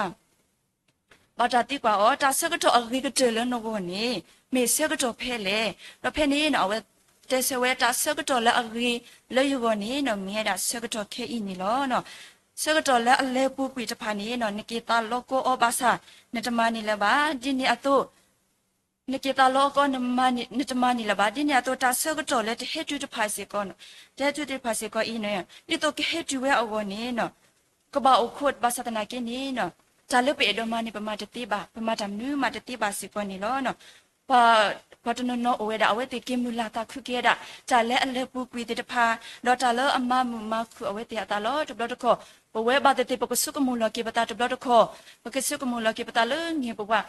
ဘၣ်တၢ်သံကွၢ်အီၤ တၢ်ဆၢကတီၢ်အဂ့ၤကတၢၢ်လၢနဂီၢ်န့ၣ် မ့ၢ်ဆၢကတီၢ်ဖဲလဲၣ်. ဒီးဖဲန့ၣ်နီၤ အဝဲတဲဆၢဝဲ တၢ်ဆၢကတီၢ်လၢအဂ့ၤလၢယဂီၢ်န့ၣ်နီၤ မ့ၢ်ဝဲဒၣ်ဆၢကတီၢ်ခဲအံၤန့ၣ်လီၤ. ဆၢကတီၢ်လၢအလဲၤပူၤကွံာ်တဖၣ်န့ၣ်နီၤ နက့ၤသးလီကီအီၤဘၣ်ဆၣ် နတမၤန့ၢ်လၢၤဘၣ်. ဒ်န့ၣ်အသိး နက့ၤသးလီကီ နတမၤန့ၢ်လၢၤဘၣ်. ဒ်န့ၣ်အသိး တၢ်ဆၢကတီၢ်လၢတဟဲတုၤတဖၣ်စ့ၢ်ကီး, တဟဲတုၤတဖၣ်စ့ၢ်ကီးအံၤန့ၣ် ဒ်သိးကဟဲတုၤဝဲအဂီၢ်န့ၣ်နီၤ ကဘၣ်အိၣ်ခိးဘၣ်ဆၣ်သနာ်က့န့ၣ်နီၤ တၢ်လၢပအဲၣ်ဒိးမၤန့ၣ် ပမၤတသ့ဘၣ်, ပမၤတၢ်မနုၤမးတသ့ဘၣ်စ့ၢ်ကီးန့ၣ်လီၤ. ပှၤ ပှၤတနီၤနီၤအိၣ်ဝဲဒၣ် အဝဲသ့ၣ်က့ၤမုၢ်လၢ်သးခုက့ၤဝဲဒၣ် တၢ်လၢအလဲၤပူၤကွံာ်သ့ၣ်တဖၣ်, ဒီးတၢ်လၢအမၤမုာ်မၤခုၣ်အဝဲသ့ၣ်အသးလီၤ. တဘျီတခီၣ် ပဝဲဘၣ်သ့ၣ်သ့ၣ်ပကဆိကမိၣ်လီၤက့ၤပသး တဘျီတခီၣ် ပကဆိကမိၣ်လီၤက့ၤပသးလၢငဲၢ်ပဝး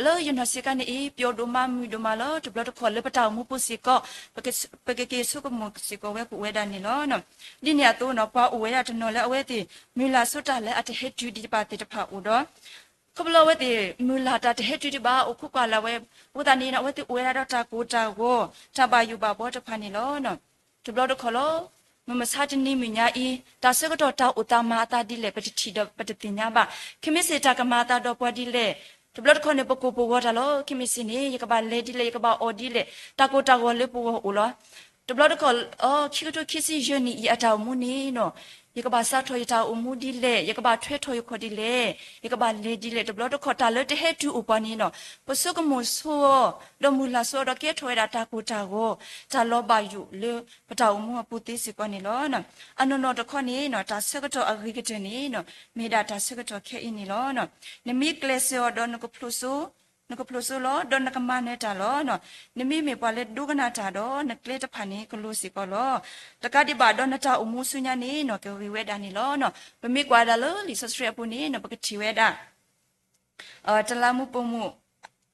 လၢယနီၢ်ဆံးခါန့ၣ်အံၤ ပျီဒိၣ်မးမုာ်ဒိၣ်မးလီၤ. တဘျီတခီၣ်လၢပတၢ်အိၣ်မူပူၤစ့ၢ်ကီး ပကက့ၤဆိကမိၣ်စ့ၢ်ကီးဝဲပဝဲဒၣ်န့ၣ်လီၤ. ဒ်န့ၣ်အသိးနီၤ ပှၤအိၣ်ဝဲဒၣ်တနီၤလၢအဝဲသ့ၣ် မုၢ်လၢ်ဆိတၢ်လၢအတဟဲတုၤဒံးဘၣ်သ့ၣ်တဖၣ်အိၣ်ဒီး ခီဖျိအဝဲသ့ၣ် မုၢ်လၢ်တၢ်တဟဲတုၤဒံးဘၣ် အိၣ်ခိးကွၢ်လၢ်ဝဲ အဃိသတးန့ၣ် အဝဲသ့ၣ်အိၣ်ဝဲဒၣ်ဒီးတၢ်ကိၢ်တၢ်ဂီၤ တၢ်ဘၣ်ယိၣ်ဘၣ်ဘှီတဖၣ်န့ၣ်လီၤ. တဘျီတခီၣ်လီၤ မုၢ်မဆါတနံၤမုၢ်ညါအံၤ တၢ်ဆၢကတီၢ်တၢ်အိၣ်သးမၤအသးဒ်လဲၣ် ပတထံၣ်ဒီးပတသ့ၣ်ညါဘၣ်. ခဲမ့ၢ်စ့ၢ်တၢ်ကမၤအသးဒီးပှၤဒ်လဲၣ် တဘျီတခီၣ်န့ၣ် ပကိၢ်ပဂီၤတၢ်လီၤ. ခဲမ့ၢ်စ့ၢ်န့ၣ် ယကဘၣ်လဲၤဒ်လဲၣ် ယကဘၣ်အီၣ်ဒ်လဲၣ် တၢ်ကိၢ်တၢ်ဂီၤလၢပဂီၢ်အိၣ်လီၤ. တဘျီတခီၣ် ခံကထိခံဆံယဲၢ်နံၣ်အံၤအတၢ်အိၣ်မူန့ၣ်နီၤ ယကဘၣ်စးထီၣ်ယတၢ်အိၣ်မူဒ်လဲၣ်, ယကဘၣ်ထွဲထီၣ်ယခီၣ်ဒ်လဲၣ်, ယကဘၣ်လဲၤဒ်လဲၣ်. တဘျီတခီၣ်တၢ်လၢတဟဲတုၤအိၣ်ပှၤန့ၣ်နီၤ ပဆိကမိၣ်ဆိအီၤ ဒီးမုၢ်လၢ်ဆိအီၤဒီးကဲထီၣ်ဝဲဒၣ်တၢ်ကိၢ်တၢ်ဂီၤ တၢ်လီၤဘၣ်ယိၣ်လၢပတၢ်အိၣ်မူအပူၤသ့စ့ၢ်ကီးန့ၣ်လီၤ. အနီၢ်နီၢ်တခီန့ၣ်နီၤ တၢ်ဆၢကတီၢ်အဂ့ၤကတၢၢ်န့ၣ်နီၤ မ့ၢ်ဒၣ်တၢ်ဆၢကတီၢ်ခဲအံၤန့ၣ်လီၤ. နမ့ၢ်ကျဲးစၢးအီၤဒီးနကဖျိးစိ နကဖျိးစိလီၤ ဒီးနကမၤနၢၤတၢ်လီၤ. နမ့မ့ၢ်ပှၤလၢဒိကနၣ်တၢ်ဒီး နကျဲတဖၣ်န့ၣ်ကလိၤစ့ၢ်ကီးလီၤ. တကးဒံးဘၣ်ဒီးနတၢ်အိၣ်မူဆူညါန့ၣ်နီၤ ကဂ့ၤဝဲဒၣ်န့ၣ်လီၤ. ပမ့ၢ်ကွၢ်ဒၣ်လၢလံာ်စီဆှံအပူၤန့ၣ်နီၤ ပကထံၣ်ဝဲဒၣ် တလးမူးပိာ်မုၣ်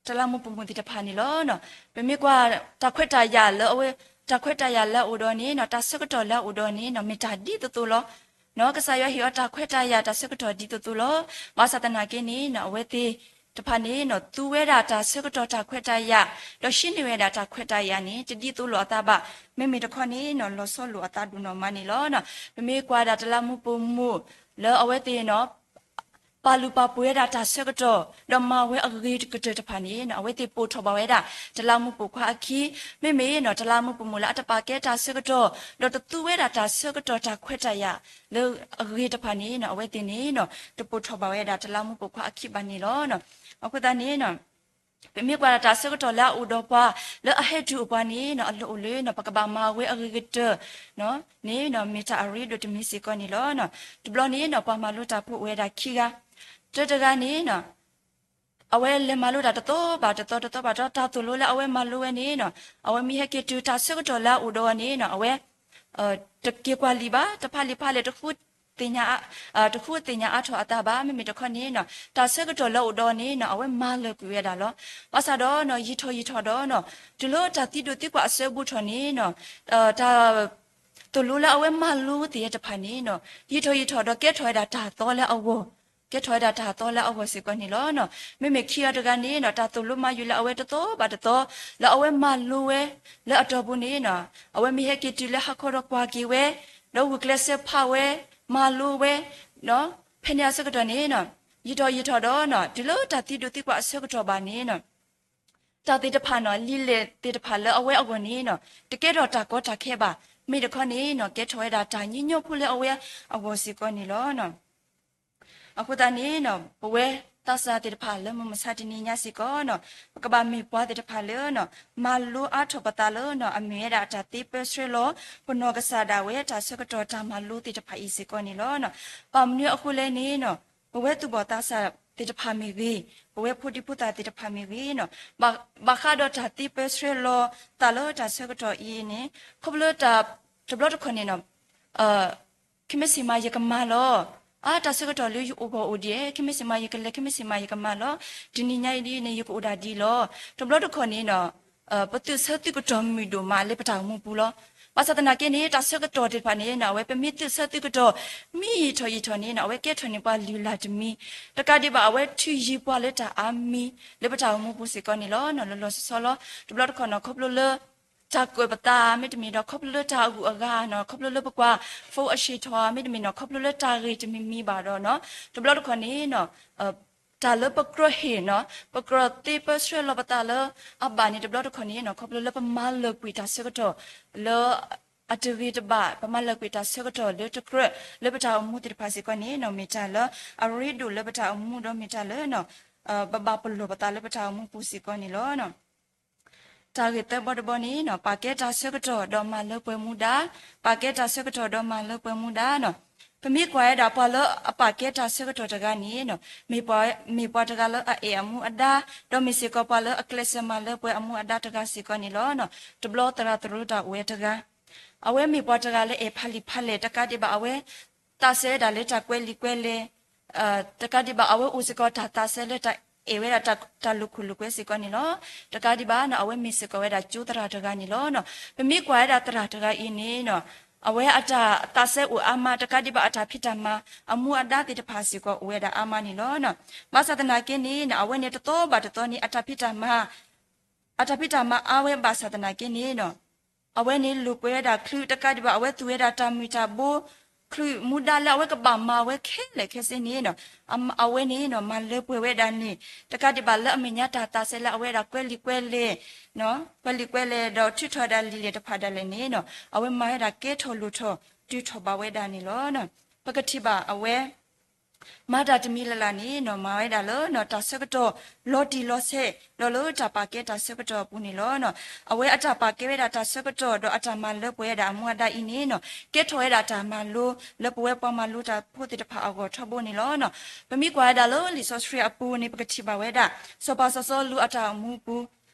တလးမူးပိာ်မုၣ်သ့ၣ်တဖၣ်န့ၣ်လီၤ. ပမ့ၢ်ကွၢ်တၢ်ခွဲးတၢ်ယာ်လၢအဝဲ တၢ်ခွဲးတၢ်ယာ်လၢအအိၣ်ဒီးန့ၣ်နီၤ တၢ်ဆၢကတီၢ်လၢအအိၣ်ဒီးန့ၣ်နီၤ မ့ၢ်တၢ်ဒ်သိးသိးလီၤ. ကစၢ်ယွၤဟ့ၣ်အီၤတၢ်ခွဲးတၢ်ယာ် တၢ်ဆၢကတီၢ်ဒ်သိးသိးလီၤ. ဘၣ်ဆၣ်သနာ်က့န့ၣ်နီၤ အဝဲသ့ၣ်တဖၣ်န့ၣ်နီၤ သူဝဲဒၣ်တၢ်ဆၢကတီၢ်တၢ်ခွဲးတၢ်ယာ် ဒီးဟံးန့ၢ်ဝဲဒၣ်တၢ်ခွဲးတၢ်ယာ်န့ၣ် တဒ်သိးလိာ်အသးဘၣ်. မ့မ့ၢ်တခီန့ၣ်နီၤ လီၤဆီလိာ်အသးဒိၣ်နီၢ်မးန့ၣ်လီၤ. ပမ့ၢ်ကွၢ်ဒၣ်တလးမူးပိာ်မုၣ် လၢအဝဲသ့ၣ်နီၤ ပာ်လုၢ်ပာ်ပှ့ၤဝဲဒၣ်တၢ်ဆၢကတီၢ် ဒီးမၤဝဲအဂ့ၤကတၢၢ်တဖၣ်န့ၣ်နီၤ အဝဲသ့ၣ်ပိာ်ထီၣ်ဘၣ်ဝဲဒၣ် တလးမူးပိာ်ခွါအခံ. မ့မ့ၢ်နီၤ တလးမူးပိာ်မုၣ်လၢအတပာ်ကဲတၢ်ဆၢကတီၢ် ဒီးတသူဝဲဒၣ်တၢ်ဆၢကတီၢ်တၢ်ခွဲးတၢ်ယာ် လၢအဂ့ၤတဖၣ်န့ၣ်နီၤ အဝဲသ့ၣ်န့ၣ်နီၤ တပိာ်ထီၣ်ဘၣ်ဝဲဒၣ်တလးမူးပိာ်ခွါအခံဘၣ်န့ၣ်လီၤ. အဃိသတးန့ၣ်နီၤ ပမ့ၢ်ကွၢ်ဒၣ်တၢ်ဆၢကတီၢ်လၢအအိၣ်ဒီးပှၤ လၢအဟဲတုၤအိၣ်ပှၤန့ၣ်နီၤ အလၢအိၣ်လၢနီၤ ပကဘၣ်မၤဝဲအဂ့ၤကတၢၢ် န့ၣ်နီၤ မ့ၢ်တၢ်အရ့ဒိၣ်တမံၤစ့ၢ်ကီးန့ၣ်လီၤ. တဘျီန့ၣ်နီၤ ပှၤမၤလိတၢ်ဖိအိၣ်ဝဲဒၣ်ခံဂၤ, တၢတဂၤန့ၣ်နီၤ အဝဲလဲၤမၤလိတၢ်တသီဘၣ်တသီ တသီဘၣ်တသီ တၢ်သိၣ်လိလၢအဝဲမၤလိဝဲန့ၣ်နီၤ အဝဲမ့ၢ်ဟဲက့ၤတုၤတၢ်ဆၢကတီၢ်လၢအအိၣ်ဒီးအီၤန့ၣ်နီၤ အဝဲ တက့ၤကွၢ်လံာ်ဘၣ် တဖးလံာ်ဖးလဲၢ် တဃုသ့ၣ်ညါ တဃုသ့ၣ်ညါအါထီၣ်အသးဘၣ်. မ့မ့ၢ်တခီန့ၣ်နီၤ တၢ်ဆၢကတီၢ်လၢအအိၣ်ဒီးအီၤန့ၣ်နီၤ အဝဲမၤလၢာ်ကွံာ်ဝဲဒၣ်လီၤ. ဘၣ်ဆၣ်ဒီးနီၤ ယံာ်ထီၣ်ယံာ်ထီၣ်ဒီးနီၤ တုၤလၢတၢ်သံဒိၣ်သံကွၢ်အဆၢဘူးထီၣ်န့ၣ်နီၤ တၢ် သိၣ်လိလၢအဝဲမၤလိသ့ၣ်တဖၣ်န့ၣ်နီၤ ယံာ်ထီၣ်ယံာ်ထီၣ်ဒီးကဲထီၣ်ဝဲဒၣ်တၢ်သီလၢအဂီၢ်, ကဲထီၣ်ဝဲဒၣ်တၢ်သီလၢအဂီၢ်စ့ၢ်ကီးန့ၣ်လီၤ. မ့မ့ၢ်ခံဂၤတဂၤန့ၣ်နီၤ တၢ်သိၣ်လိမၤယုၤလၢအဝဲတသီဘၣ်တသီ လၢအဝဲမၤလိဝဲ လၢအတီၢ်ပူၤန့ၣ်နီၤ အဝဲမ့ၢ်ဟဲက့ၤတုၤလၢဟါခီဒီးကွၢ်က့ၤဝဲ ဒီးဂုာ်ကျဲးစၢးဖးဝဲ မၤလိဝဲ ဖဲန့ၣ်အဆၢကတီၢ်န့ၣ်နီၤ ယံာ်ထီၣ်ယံာ်ထီၣ်ဒီးနီၤ တုၤလၢတၢ်သံဒိၣ်သံကွၢ်အဆၢကတီၢ်ဘၣ်န့ၣ်နီၤ တၢ်သ့ၣ်တဖၣ်နီၤ လံာ်လဲၢ်သ့ၣ်တဖၣ်လၢအဝဲအဂီၢ်န့ၣ်နီၤ တကဲထီၣ်တၢ်ကီတၢ်ခဲဘၣ်. မ့ၢ်တခီန့ၣ်နီၤ ကဲထီၣ်ဝဲဒၣ်တၢ်ညီညီဖိလၢအဝဲအဂီၢ်စ့ၢ်ကီးန့ၣ်လီၤ. အဃိသတးန့ၣ်နီၤ ပဝဲသးစၢ်သ့ၣ်တဖၣ်လၢမုၢ်မဆါတနံၤညါစ့ၢ်ကီးနီၤ ပကဘၣ်မ့ၢ်ပှၤသ့ၣ်တဖၣ်လၢနီၤ မၤလိအါထီၣ်ပသးလၢနီၤ အမ့ၢ်ဝဲဒၣ်တၢ်သ့ပၢဆှၢလီၤ ပနီၢ်ကစၢ်ဒၣ်ဝဲတၢ်ဆၢကတီၢ်တၢ်မၤလိသ့ၣ်တဖၣ်အံၤစ့ၢ်ကီးန့ၣ်လီၤ. ဘၣ်မနုၤအဃိလဲၣ်န့ၣ်နီၤ ပဝဲသူၣ်ဘီၣ်သးစၢ်သ့ၣ်တဖၣ်မ့ၢ်ဂ့ၤ, ပဝဲဖိဒံဖိသၣ်သ့ၣ်တဖၣ်မ့ၢ်ဂ့ၤနီၤ ဘၣ်ဃးဒီးတၢ်သ့ပၢဆှၢလီၤသးလၢတၢ်ဆၢကတီၢ်အံၤန့ၣ် ခီဖျိ တဘျီတခီၣ်န့ၣ်နီၤ ခဲမ့ၢ်စ့ၢ်မးယကမၤလီၤ. အါ တၢ်ဆၢကတီၢ်လၢယအိၣ်ဘၣ်အိၣ်ဒံး ခဲမ့ၢ်စ့ၢ်မးယကလဲၤ ခဲမ့ၢ်စ့ၢ်မးယကမၤလီၤ. တနံၤညါအံၤဒ်န့ၣ် ယကအိၣ်ဒၣ်ဒ်လီၤ. တဘျီတခီၣ်န့ၣ်နီၤ ပသုးဆၢသုးကတီၢ်မုၢ်ဒိၣ်မးလၢပတၢ်အိၣ်မူပူၤလီၤ. ဘၣ်ဆၣ်သနာ်က့န့ၣ် တၢ်ဆၢကတီၢ်သ့ၣ်တဖၣ်န့ၣ်နီၤ အဝဲပမ့ၢ်သုးဆၢသုးကတီၢ် မ့ၢ်ယံာ်ထီၣ်ယံာ်ထီၣ်န့ၣ်နီၤ အဝဲကဲထီၣ်န့ၢ်ပှၤလုၢ်လၢ်တမံၤ, တကးဒံးဘၣ် အဝဲထုးယံၤပှၤလၢတၢ်အါမံၤ လၢပတၢ်အိၣ်မူပူၤစ့ၢ်ကီးန့ၣ်လီၤ. လီၤလီၤဆီဆီလီၤ. တဘျီတခီၣ်နီၤ ခီဖျိလၢ တၢ်ကွဲးပသး မ့တမ့ၢ်ဒီး ခီဖျိလၢတၢ်အဂုၤအဂၤနီၤ ခီဖျိလၢပကွၢ် phone အဆံးထီၣ် မ့တမ့ၢ်နီၤ ခီဖျိလၢတၢ်ဂ့ၢ်တမံၤမံၤဘၣ်ဒီးနီၤ တဘျီတခီၣ်န့ၣ်နီၤ တၢ်လၢပကြၢးဟ့ၣ်နီၤ ပကြၢးသ့ပၢဆှၢလီၤပသးလၢအဘၣ်န့ၣ် တဘျီတခီၣ်န့ၣ်နီၤ ခီဖျိလၢပမၤလၢာ်ကွံာ်တၢ်ဆၢကတီၢ် လၢအတဂ့ၤတဘၣ် ပမၤလၢာ်ကွံာ်တၢ်ဆၢကတီၢ်လၢတကြၢး လၢပတၢ်အိၣ်မူသ့ၣ်တဖၣ်စ့ၢ်ကီးန့ၣ်နီၤ မ့ၢ်တၢ်လၢအရ့ဒိၣ်လၢပတၢ်အိၣ်မူဒီးမ့ၢ်တၢ်လၢနီၤ ပဘၣ်ပလီၢ်ပသးလၢပတၢ်အိၣ်မူပူၤစ့ၢ်ကီးန့ၣ်လီၤ. တၢ်ဂ့ၢ်သၢဘီတဘီန့ၣ်နီၤ ပာ်ကဲတၢ်ဆၢကတီၢ်ဒီးမၤလၢပှဲၤမူဒါ, ပာ်ကဲတၢ်ဆၢကတီၢ်ဒီးမၤလၢပှဲၤမူဒါနီၤ. ပမ့ၢ်ကွၢ်ဝဲဒၣ်ပှၤလၢအပာ်ကဲတၢ်ဆၢကတီၢ်တဂၤန့ၣ်နီၤ မ့ၢ်ပှၤ မ့ၢ်ပှၤတဂၤလၢအအဲၣ်အမူအဒါ, ဒီးမ့ၢ်စ့ၢ်ကီးပှၤလၢအကျဲးစၢးမၤလၢပှဲၤအမူအဒါတဂၤစ့ၢ်ကီးန့ၣ်လီၤ. တဘျီသရၣ်သရူးတၢ်အိၣ်ဝဲတဂၤ အဝဲမ့ၢ်ပှၤတဂၤလၢအဲၣ်ဖးလံာ်ဖးလဲၢ် တကးဒံးဘၣ်အဝဲ သးစဲဝဲဒၣ်လၢတၢ်ကွဲးလံာ်ကွဲးလဲၢ် တကးဒံးဘၣ် အဝဲအိၣ်စ့ၢ်ကီးတၢ်သးစဲလၢတၢ်အဲၣ်ဝဲဒၣ်တၢ်လိာ်ခိၣ်လိာ်ကွဲစ့ၢ်ကီးန့ၣ်လီၤ. တကးဒံးဘၣ်နီၤ အဝဲမ့ၢ်စ့ၢ်ကီးဝဲဒၣ်ကၠိသရၣ်တဂၤန့ၣ်လီၤ. ပမ့ၢ်ကွၢ်ဝဲဒၣ်သရၣ်တဂၤအံၤန့ၣ်နီၤ အဝဲအတၢ်သးစဲအိၣ်အါမး တကးဒံးဘၣ်အတၢ်ဖံးတၢ်မၤ အမူအဒါသ့ၣ်တဖၣ်စ့ၢ်ကီးအိၣ်ဝဲဒၣ်အါမးန့ၣ်လီၤ. ဘၣ်ဆၣ်သနာ်က့န့ၣ်နီၤ အဝဲန့ၣ်တသီဘၣ်တသီန့ၣ် အတၢ်ဖံးတၢ်မၤ အတၢ်ဖံးတၢ်မၤအါဝဲဘၣ်ဆၣ်သနာ်က့န့ၣ်နီၤ အဝဲန့ၣ်လိာ်ကွဲဝဲဒၣ်ချုး တကးဒံးဘၣ် အဝဲသူၣ်ဝဲဒၣ်တၢ်မုာ်တၢ်ဘိ ချုးမူဒါလၢအဝဲကဘၣ်မၤဝဲခဲလၢာ်ခဲဆ့န့ၣ်နီၤ အဝဲန့ၣ်နီၤ မၤလၢပှဲၤဝဲဒၣ်န့ၣ် တကးဒံးဘၣ်လၢအမဲာ်ညါတၢ်သးစဲလၢအဝဲဒၣ်ကွဲးလံာ်ကွဲးလဲၢ် ကွဲးလံာ်ကွဲးလဲၢ်ဒီးထုးထီၣ်ဝဲဒၣ်လံာ်လဲၢ်တဖၣ်ဒၣ်လဲာ်န့ၣ်နီၤ အဝဲမၤဝဲဒၣ်ကဲထီၣ်လိာ်ထီၣ်တုၤထီၣ်ဘၣ်ဝဲဒၣ်န့ၣ်လီၤ. ပကထံၣ်ဘၣ်အဝဲ မၤတၢ်တမံၤလၢ်လၢ်န့ၣ်နီၤ မၤဝဲဒၣ်လၢနီၤ တၢ်ဆၢကတီၢ်လီၤတံၢ်လီၤဆဲး ဒီးလၢတၢ်ပာ်ကဲတၢ်ဆၢကတီၢ်အပူၤန့ၣ်လီၤ. အဝဲအတၢ်ပာ်ကဲဝဲဒၣ်တၢ်ဆၢကတီၢ်ဒီးအတၢ်မၤလၢပှဲၤဝဲဒၣ်အမူအဒါအံၤန့ၣ်နီၤ ကဲထီၣ်ဝဲဒၣ်တၢ်မၤလိလၢပဝဲပှၤမၤလိတၢ်ဖိသ့ၣ်တဖၣ်အဂီၢ်ထီဘိန့ၣ်လီၤ. ပမ့ၢ်ကွၢ်ဝဲဒၣ်လၢလံာ်စီဆှံအပူၤန့ၣ် ပကထံၣ်ဘၣ်ဝဲဒၣ် စီၤပၤစီၤစီလူးအတၢ်အိၣ်မူပူၤ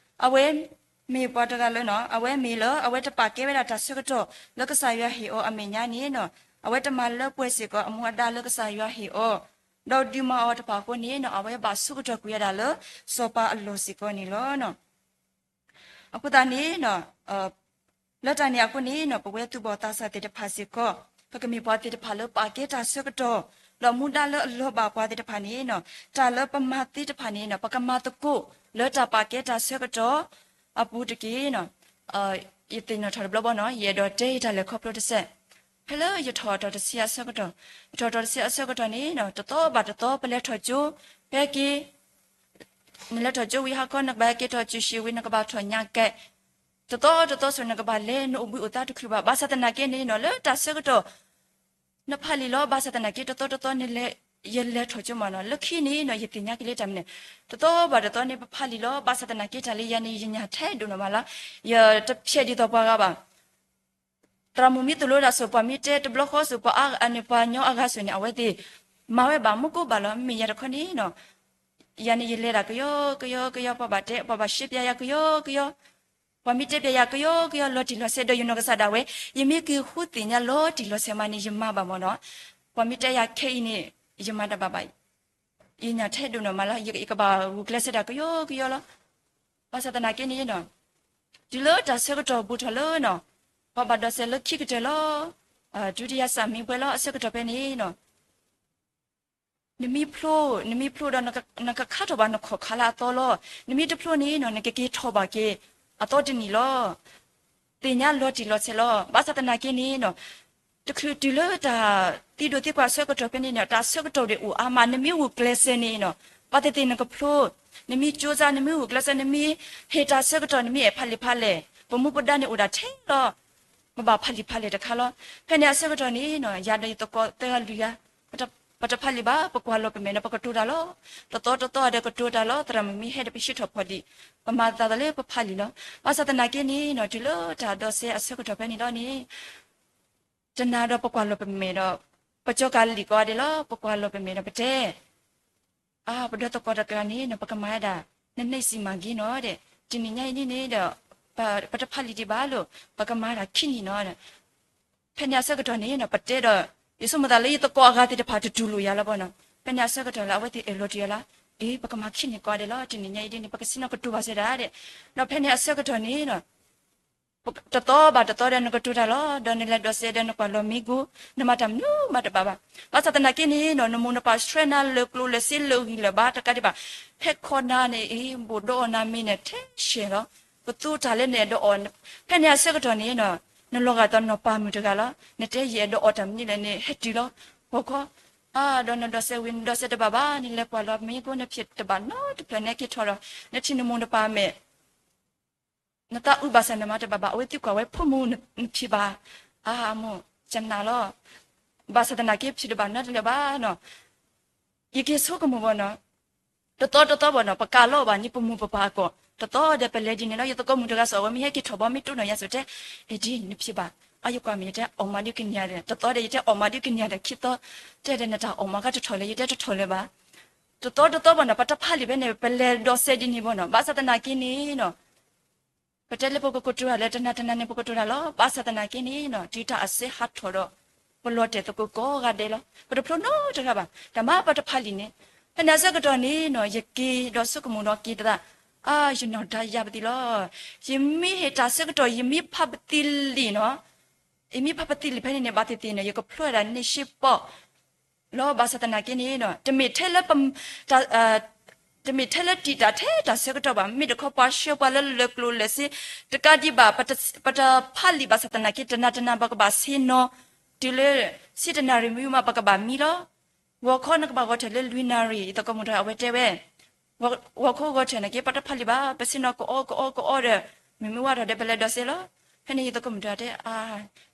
အဝဲ မ့ၢ်ပှၤတဂၤလၢနီၤ အဝဲမ့ၢ်လၢ အဝဲတပာ်ကဲဝဲဒၣ်တၢ်ဆၢကတီၢ်လၢကစၢ်ယွၤဟ့ၣ်အီၤအမဲာ်ညါန့ၣ်နီၤ အဝဲတမၤလၢပှဲၤစ့ၢ်ကီးအမူအဒါလၢကစၢ်ယွၤဟ့ၣ်အီၤ ဒီးဒုးမၤအီၤတဖၣ်အဃိန့ၣ်နီၤ အဝဲဘၣ်ဆိကတီၢ်ကွံာ်ဝဲဒၣ်လၢ စီၤပၤအလီၢ်စ့ၢ်ကီးန့ၣ်လီၤ. အဃိသတးန့ၣ်နီၤ လၢတၢ်န့ၣ်အဃိန့ၣ်နီၤ ပဝဲသူၣ်ဘီၣ်သးစၢ်သ့ၣ်တဖၣ်စ့ၢ်ကီး ပကမ့ၢ်ပှၤသ့ၣ်တဖၣ်လၢပာ်ကဲတၢ်ဆၢကတီၢ် ဒီးမူဒါလၢအလီၤဘၣ်ပှၤသ့ၣ်တဖၣ်န့ၣ်နီၤ တၢ်လၢပမၤသ့တဖၣ်န့ၣ်နီၤ ပကမၤသကိးလၢတၢ်ပာ်ကဲတၢ်ဆၢကတီၢ်အပူၤတက့ၢ်နီၤ. ယသ့ၣ်နီၣ်ထီၣ်တဘျီဘီနီၤ ယအဲၣ်ဒိးတဲယတၢ်လဲၤခီဖျိတစဲး ဖဲလၢယထီၣ်အတီၤတဆံအဆၢကတီၢ် ယထီၣ်အတီၤတဆံအဆၢကတီၢ်န့ၣ်နီၤ တသီဘၣ်တသီပလဲၤထီၣ်ကၠိ ဖဲက့ၤ နလဲၤထီၣ်ကၠိဝံၤဟါခီ နကဘၣ်ဟဲက့ၤထီၣ်ကၠိၡ့ဝံၤ နကဘၣ်ထီၣ်ညါကဲ တသီတသီဆိ နကဘၣ်လဲၤနအိၣ်ဘှံးအိၣ်သါတချုးဘၣ် ဘၣ်ဆၣ်သနာ်က့န့ၣ်နီၤ လၢတၢ်ဆၢကတီၢ် နဖးလံာ်လီၤ ဘၣ်ဆၣ်သနာ်က့ တသီတသီန့ၣ်လဲၤ ယလဲၤထီၣ်ကၠိမးနီၤ လၢခံန့ၣ်နီၤ ယသ့ၣ်ညါက့ၤလၢတၢ်မနုၤလဲၣ် တသီဘၣ်တသီန့ၣ် ပဖးလံာ်လီၤ ဘၣ်ဆၣ်သနာ်က့တၢ်လၢယၤန့ၣ် ယညၣ်ထဲဒိၣ်နီၢ်မးလီၤ ယတဖျဲးဒ်သိးပှၤဂၤဘၣ် သရၣ်မုၣ်မ့ၢ်သိၣ်လိဒၣ်ဆိပှၤမ့ၢ်တဲတဘျီဃီဆိ ပှၤအါန့ၣ် ပှၤညီအဂၤဆိန့ၣ် အဝဲသ့ၣ်မၤဝဲဘၣ်မူကိးဘၣ်လီၤ မ့ၢ်ယၤတခီန့ၣ်နီၤ ယၤန့ၣ်ယလဲၤဒၣ်ကယီကယီကယီ ပှၤဘၣ်တဲ ပှၤဘၣ်ရှဲပျဲယၤကယီကယီ ပှၤမ့ၢ်တဲပျဲယၤကယီကယီ လီၤတံၢ်လီၤဆဲးဒီးယနီၢ်ကစၢ်ဒၣ်ဝဲ ယမ့ၢ်က့ၤဃုသ့ၣ်ညါလီၤတံၢ်လီၤဆဲးမးန့ၣ် ယမၤဘၣ်မးနီၤ ပှၤမ့ၢ်တဲယၤခဲအံၤန့ၣ် ယမၤတဘၣ်ဘၣ် ယညၣ်ထဲဒိၣ်နီၢ်မးလီၤ ယကဘၣ်ဂုာ်ကျဲးစၢးဒၣ်ကယီကယီလီၤ ဘၣ်ဆၣ်သနာ်က့န့ၣ်နီၤ တုၤလၢတၢ်ဆၢကတီၢ်ဘူးထီၣ်လၢနီၤ ပှၤဘၣ်ဒိးစဲးလၢခံကတၢၢ်လီၤ ဒုတိယစၢ်မ့ၢ်ပှဲၤလီၤ အဆၢကတီၢ်ဖဲန့ၣ်နီၤ နမ့ၢ်ဖျိ နမ့ၢ်ဖျိဒီးနကခါထီၣ်ဘၣ်နခီၣ်ခါလၢအသီလီၤ နမ့ၢ်တဖျိန့ၣ်နီၤ နကက့ၤထီၣ်ဘၣ်က့ၤအသီတနံၣ်လီၤ သ့ၣ်ညါလီၤတံၢ်လီၤဆဲးလီၤ ဘၣ်ဆၣ်သနာ်က့န့ၣ်နီၤ တချုးတုၤလၢတၢ်သံဒိၣ်သံကွၢ်အဆၢကတီၢ်ဖဲန့ၣ်နီၤ တၢ်ဆၢကတီၢ်ဒၣ်အိၣ်အါမး နမ့ၢ်ဂုာ်ကျဲးစၢးန့ၣ်နီၤ ဘၣ်သ့ၣ်သ့ၣ်နကဖျိ နမ့ၢ်ကၠိစါ နမ့ၢ်ဂုာ်ကျဲးစၢး နမ့ၢ်ဟ့ၣ်တၢ်ဆၢကတီၢ် နမ့ၢ်အဲၣ်ဖးလံာ်ဖးလဲၢ် ပမူပဒါန့ၣ်အိၣ်ဒၣ်ထဲလီၤ ပဘၣ်ဖးလံာ်ဖးလဲၢ်တခါလီၤ ဖဲန့ၣ်အဆၢကတီၢ်န့ၣ်နီၤ ယၤဒီးယသကိးသၢဂၤလွံၢ်ဂၤ ပတဖးလံာ်ဘၣ် ပကွၢ်လီၤပမဲာ်ဒီးပကတိၤတၢ်လီၤ တသီတသီဒီးကတိၤတၢ်လီၤ သရၣ်မုၣ်မ့ၢ်ဟဲဒီးပဟံးထီၣ်ဖီၣ်လံာ် ပမၤသးသးလၢပဖးလံာ်လီၤ ဘၣ်ဆၣ်သနာ်က့န့ၣ်နီၤ တုၤလၢတၢ်ဒိးစဲးအဆၢကတီၢ်ဖဲန့ၣ်လီၤန့ၣ် တနၤဒီးပကွၢ်လီၤပမဲာ်ဒီး ပကၠီကၤလံၣ်ကိးဂၤဒဲးလီၤ ပကွၢ်လီၤပမဲာ်ဒီးပတဲ အါ ပဒီသကိးတကျါန့ၣ်နီၤ ပကမၤဝဲဒၣ် နန့ၢ်စံးမၤဂ့ၤနီၤဒီး တနံၤညါအံၤဒ်န့ၣ်ဒီး ပတဖးလံာ်ဒံးဘၣ်လိာ် ပကမၤဒၣ်ခံနံၣ်နီၤ ဖဲန့ၣ်အဆၢကတီၢ်န့ၣ်နီၤ ပတဲဒီး ယဆိကမိၣ်သးလၢယသကိးအဂၤသ့ၣ်တဖၣ်တတူၢ်လိာ်ယၤလီၤဘၣ်နီၤ ဖဲန့ၣ်အဆၢကတီၢ်လၢအဝဲသ့ၣ်အဲၣ်လီၤတံၢ်ယၤလၢ အ့ ပကမၤခံနံၣ်ကိးဂၤဒဲးလီၤ တနံၤညါအံၤဒ်န့ၣ် ပကဆ့ၣ်နီၤကတူၢ်ဘၣ်စဲဒၣ်ဒီး ဒီးဖဲန့ၣ်အဆၢကတီၢ်န့ၣ်နီၤ တသီဘၣ်တသီဒီးနကတိၤတၢ်လီၤ. ဒီးနလဲၤဒိးစဲးဒီးနကွၢ်လီၤမ့ၢ်ကိၢ်, နမၤတၢ်မနုၤမးတဘၣ်ဘၣ်. ဘၣ်ဆၣ်သနာ်က့န့ၣ်နီၤ နမိၢ်နပၢ်ဆှၢနၤလၢာ်ကျိၤလၢာ်စ့လၢာ်ဂံၢ်လၢာ်ဘါတကးဒံးဘၣ်, ဟဲခီနၤန့ၣ် အ့ၣ် ဘိၣ်ဒီးအီၣ်နၤမ့ၤန့ၣ် ထဲဆဲးလီၤ. ပသူတၢ်လၢနအဲၣ်ဒိးအီၣ်, ဖဲန့ၣ်အဆၢကတီၢ်န့ၣ်နီၤ နလီၤဂာ်ဒီးနီၢ်ပၢ်မုၣ်တဂၤလီၤ. နတဲယအဲၣ်ဒိးအီၣ်တၢ်မနုၤလဲၣ်န့ၣ် ဟဲတုၤလီၤ. ဂီၤခီ အါ ဒီးနဒိးစဲးဝံၤ နဒိးစဲးတဘၣ်ဘၣ်, နလဲၤကွၢ်လီၤမ့ၢ်ကိၢ် နဖံးတဘၣ်နီတဖျၢၣ် နဟဲက့ၤထီၣ်ဒီး နထံၣ်နမိၢ်နပၢ်မဲာ် နသးအုးဘၣ်ဆၣ်နမၤတဘၣ်ဘၣ်, အဝဲသံကွၢ်ဝဲ ဖိမုၣ်နဖံးဘၣ်, အါ မိၢ် ကနၣ်လီၤ. ဘၣ်ဆၣ်သနာ်က့ဖံးတဘၣ်နီတလၢာ်ဘၣ်နီၤ. ယက့ၤဆိကမိၣ်ဘၣ်နီၤ, တသီတသီဘၣ်နီၤ ပကးလီၤဘၣ်န့ၣ် ပမိၢ်ပပၢ်အကိာ်, တသီဒီးပလဲၤဒ်န့ၣ်လီၤ. ယသကိးမုၣ်တဂၤစီၤ အဝဲမ့ၢ်ဟဲက့ၤထီၣ်ဘီမ့ၢ်တိၢ်နီၢ်ယၤစိၤတဲ, အ့ၣ်ဒ်နဖံးဘၣ်, အါ ယကွၢ်မ့ၢ်ယတဲအီၣ်မးဒုးကန့ၢ်ဒီး တသီဒီး ယတဲအီၣ်မးဒုးကန့ၢ်ဒီး ခံသီ, တဲဒီးနတၢ်အီၣ်မးကတထီၣ်လဲၣ်, ယတဲတထီၣ်လၢၤဘၣ်. တသီတသီဘၣ်နီၤ ပတဖးလံာ်ဖဲန့ၣ် ပလဲၤဒိးစဲးဒ်န့ၣ်ဘၣ်နီၤ. ဘၣ်ဆၣ်သနာ်က့န့ၣ်နီၤ ပတဲလၢပကကတိၤတၢ်လၢတနၤတနၤန့ၣ် ပကတိၤတၢ်လီၤ. ဘၣ်ဆၣ်သနာ်က့န့ၣ်နီၤ တုၤတၢ်အစဲဟးထီၣ်ဒီး ပလီၤတဲာ်သကိးကိးဂၤဒဲးလီၤ. ပတဖျိနီတဂၤဘၣ်. တၢ်မၤပတဖးလံာ်န့ၣ်, ဖဲန့ၣ်အဆၢကတီၢ်န့ၣ်နီၤ ယက့ၤဒီးဆိကမိၣ်ဒီးက့ၤတသး, အါ ယနီၢ်ဒါယၤပသံလီၤ. ယမ့ၢ်ဟ့ၣ်တၢ်ဆၢကတီၢ် ယမ့ၢ်ဖးပသံလံာ်နီၤ, ယမ့ၢ်ဖးပသံလံာ်ဖဲန့ၣ်န့ၣ် ဘၣ်သ့ၣ်သ့ၣ်န့ၣ် ယကဖျိဝဲဒၣ်န့ၢ်ရှ့ပီၣ် လီၤ. ဘၣ်ဆၣ်သနာ်က့န့ၣ်နီၤ တမ့ၢ်ထဲလၢ တမ့ၢ်ထဲလၢတံာ်တာ်ထဲတၢ်ဆၢကတီၢ်ဘၣ်, မ့မ့ၢ်တခီပှၤဆှၢပှၤလၢလၢာ်ကျိၤလၢာ်စ့ တကးဒံးဘၣ် ပတဖးလံာ်ဘၣ်ဆၣ်သနာ်က့ တနၤတနၤပကဘၣ်ဆ့ၣ်နီၤ, တုၤလၢ ဆံတနၣ်ရံၣ်မ့ၢ်မး ပကဘၣ်မံလီၤ. ဂီၤခီနကဘၣ်ဂီၤထၢၣ်လၢလွံၢ်နၣ်ရံၣ် ယသကိးမုၣ်တဂၤအဝဲတဲဝဲ ဂီၤခီဂီၤထၢၣ်န့ၣ်က့ ပတဖးလံာ်ဘၣ်, ပဆ့ၣ်နီၤကအီကအီကအီဒီး မ့မ့ၢ်ဝဲထီၣ်ဒီးပလဲၤဒိးစဲးလီၤ. ဖဲန့ၣ်ယသကိးမုၣ်တဂၤတဲ အါ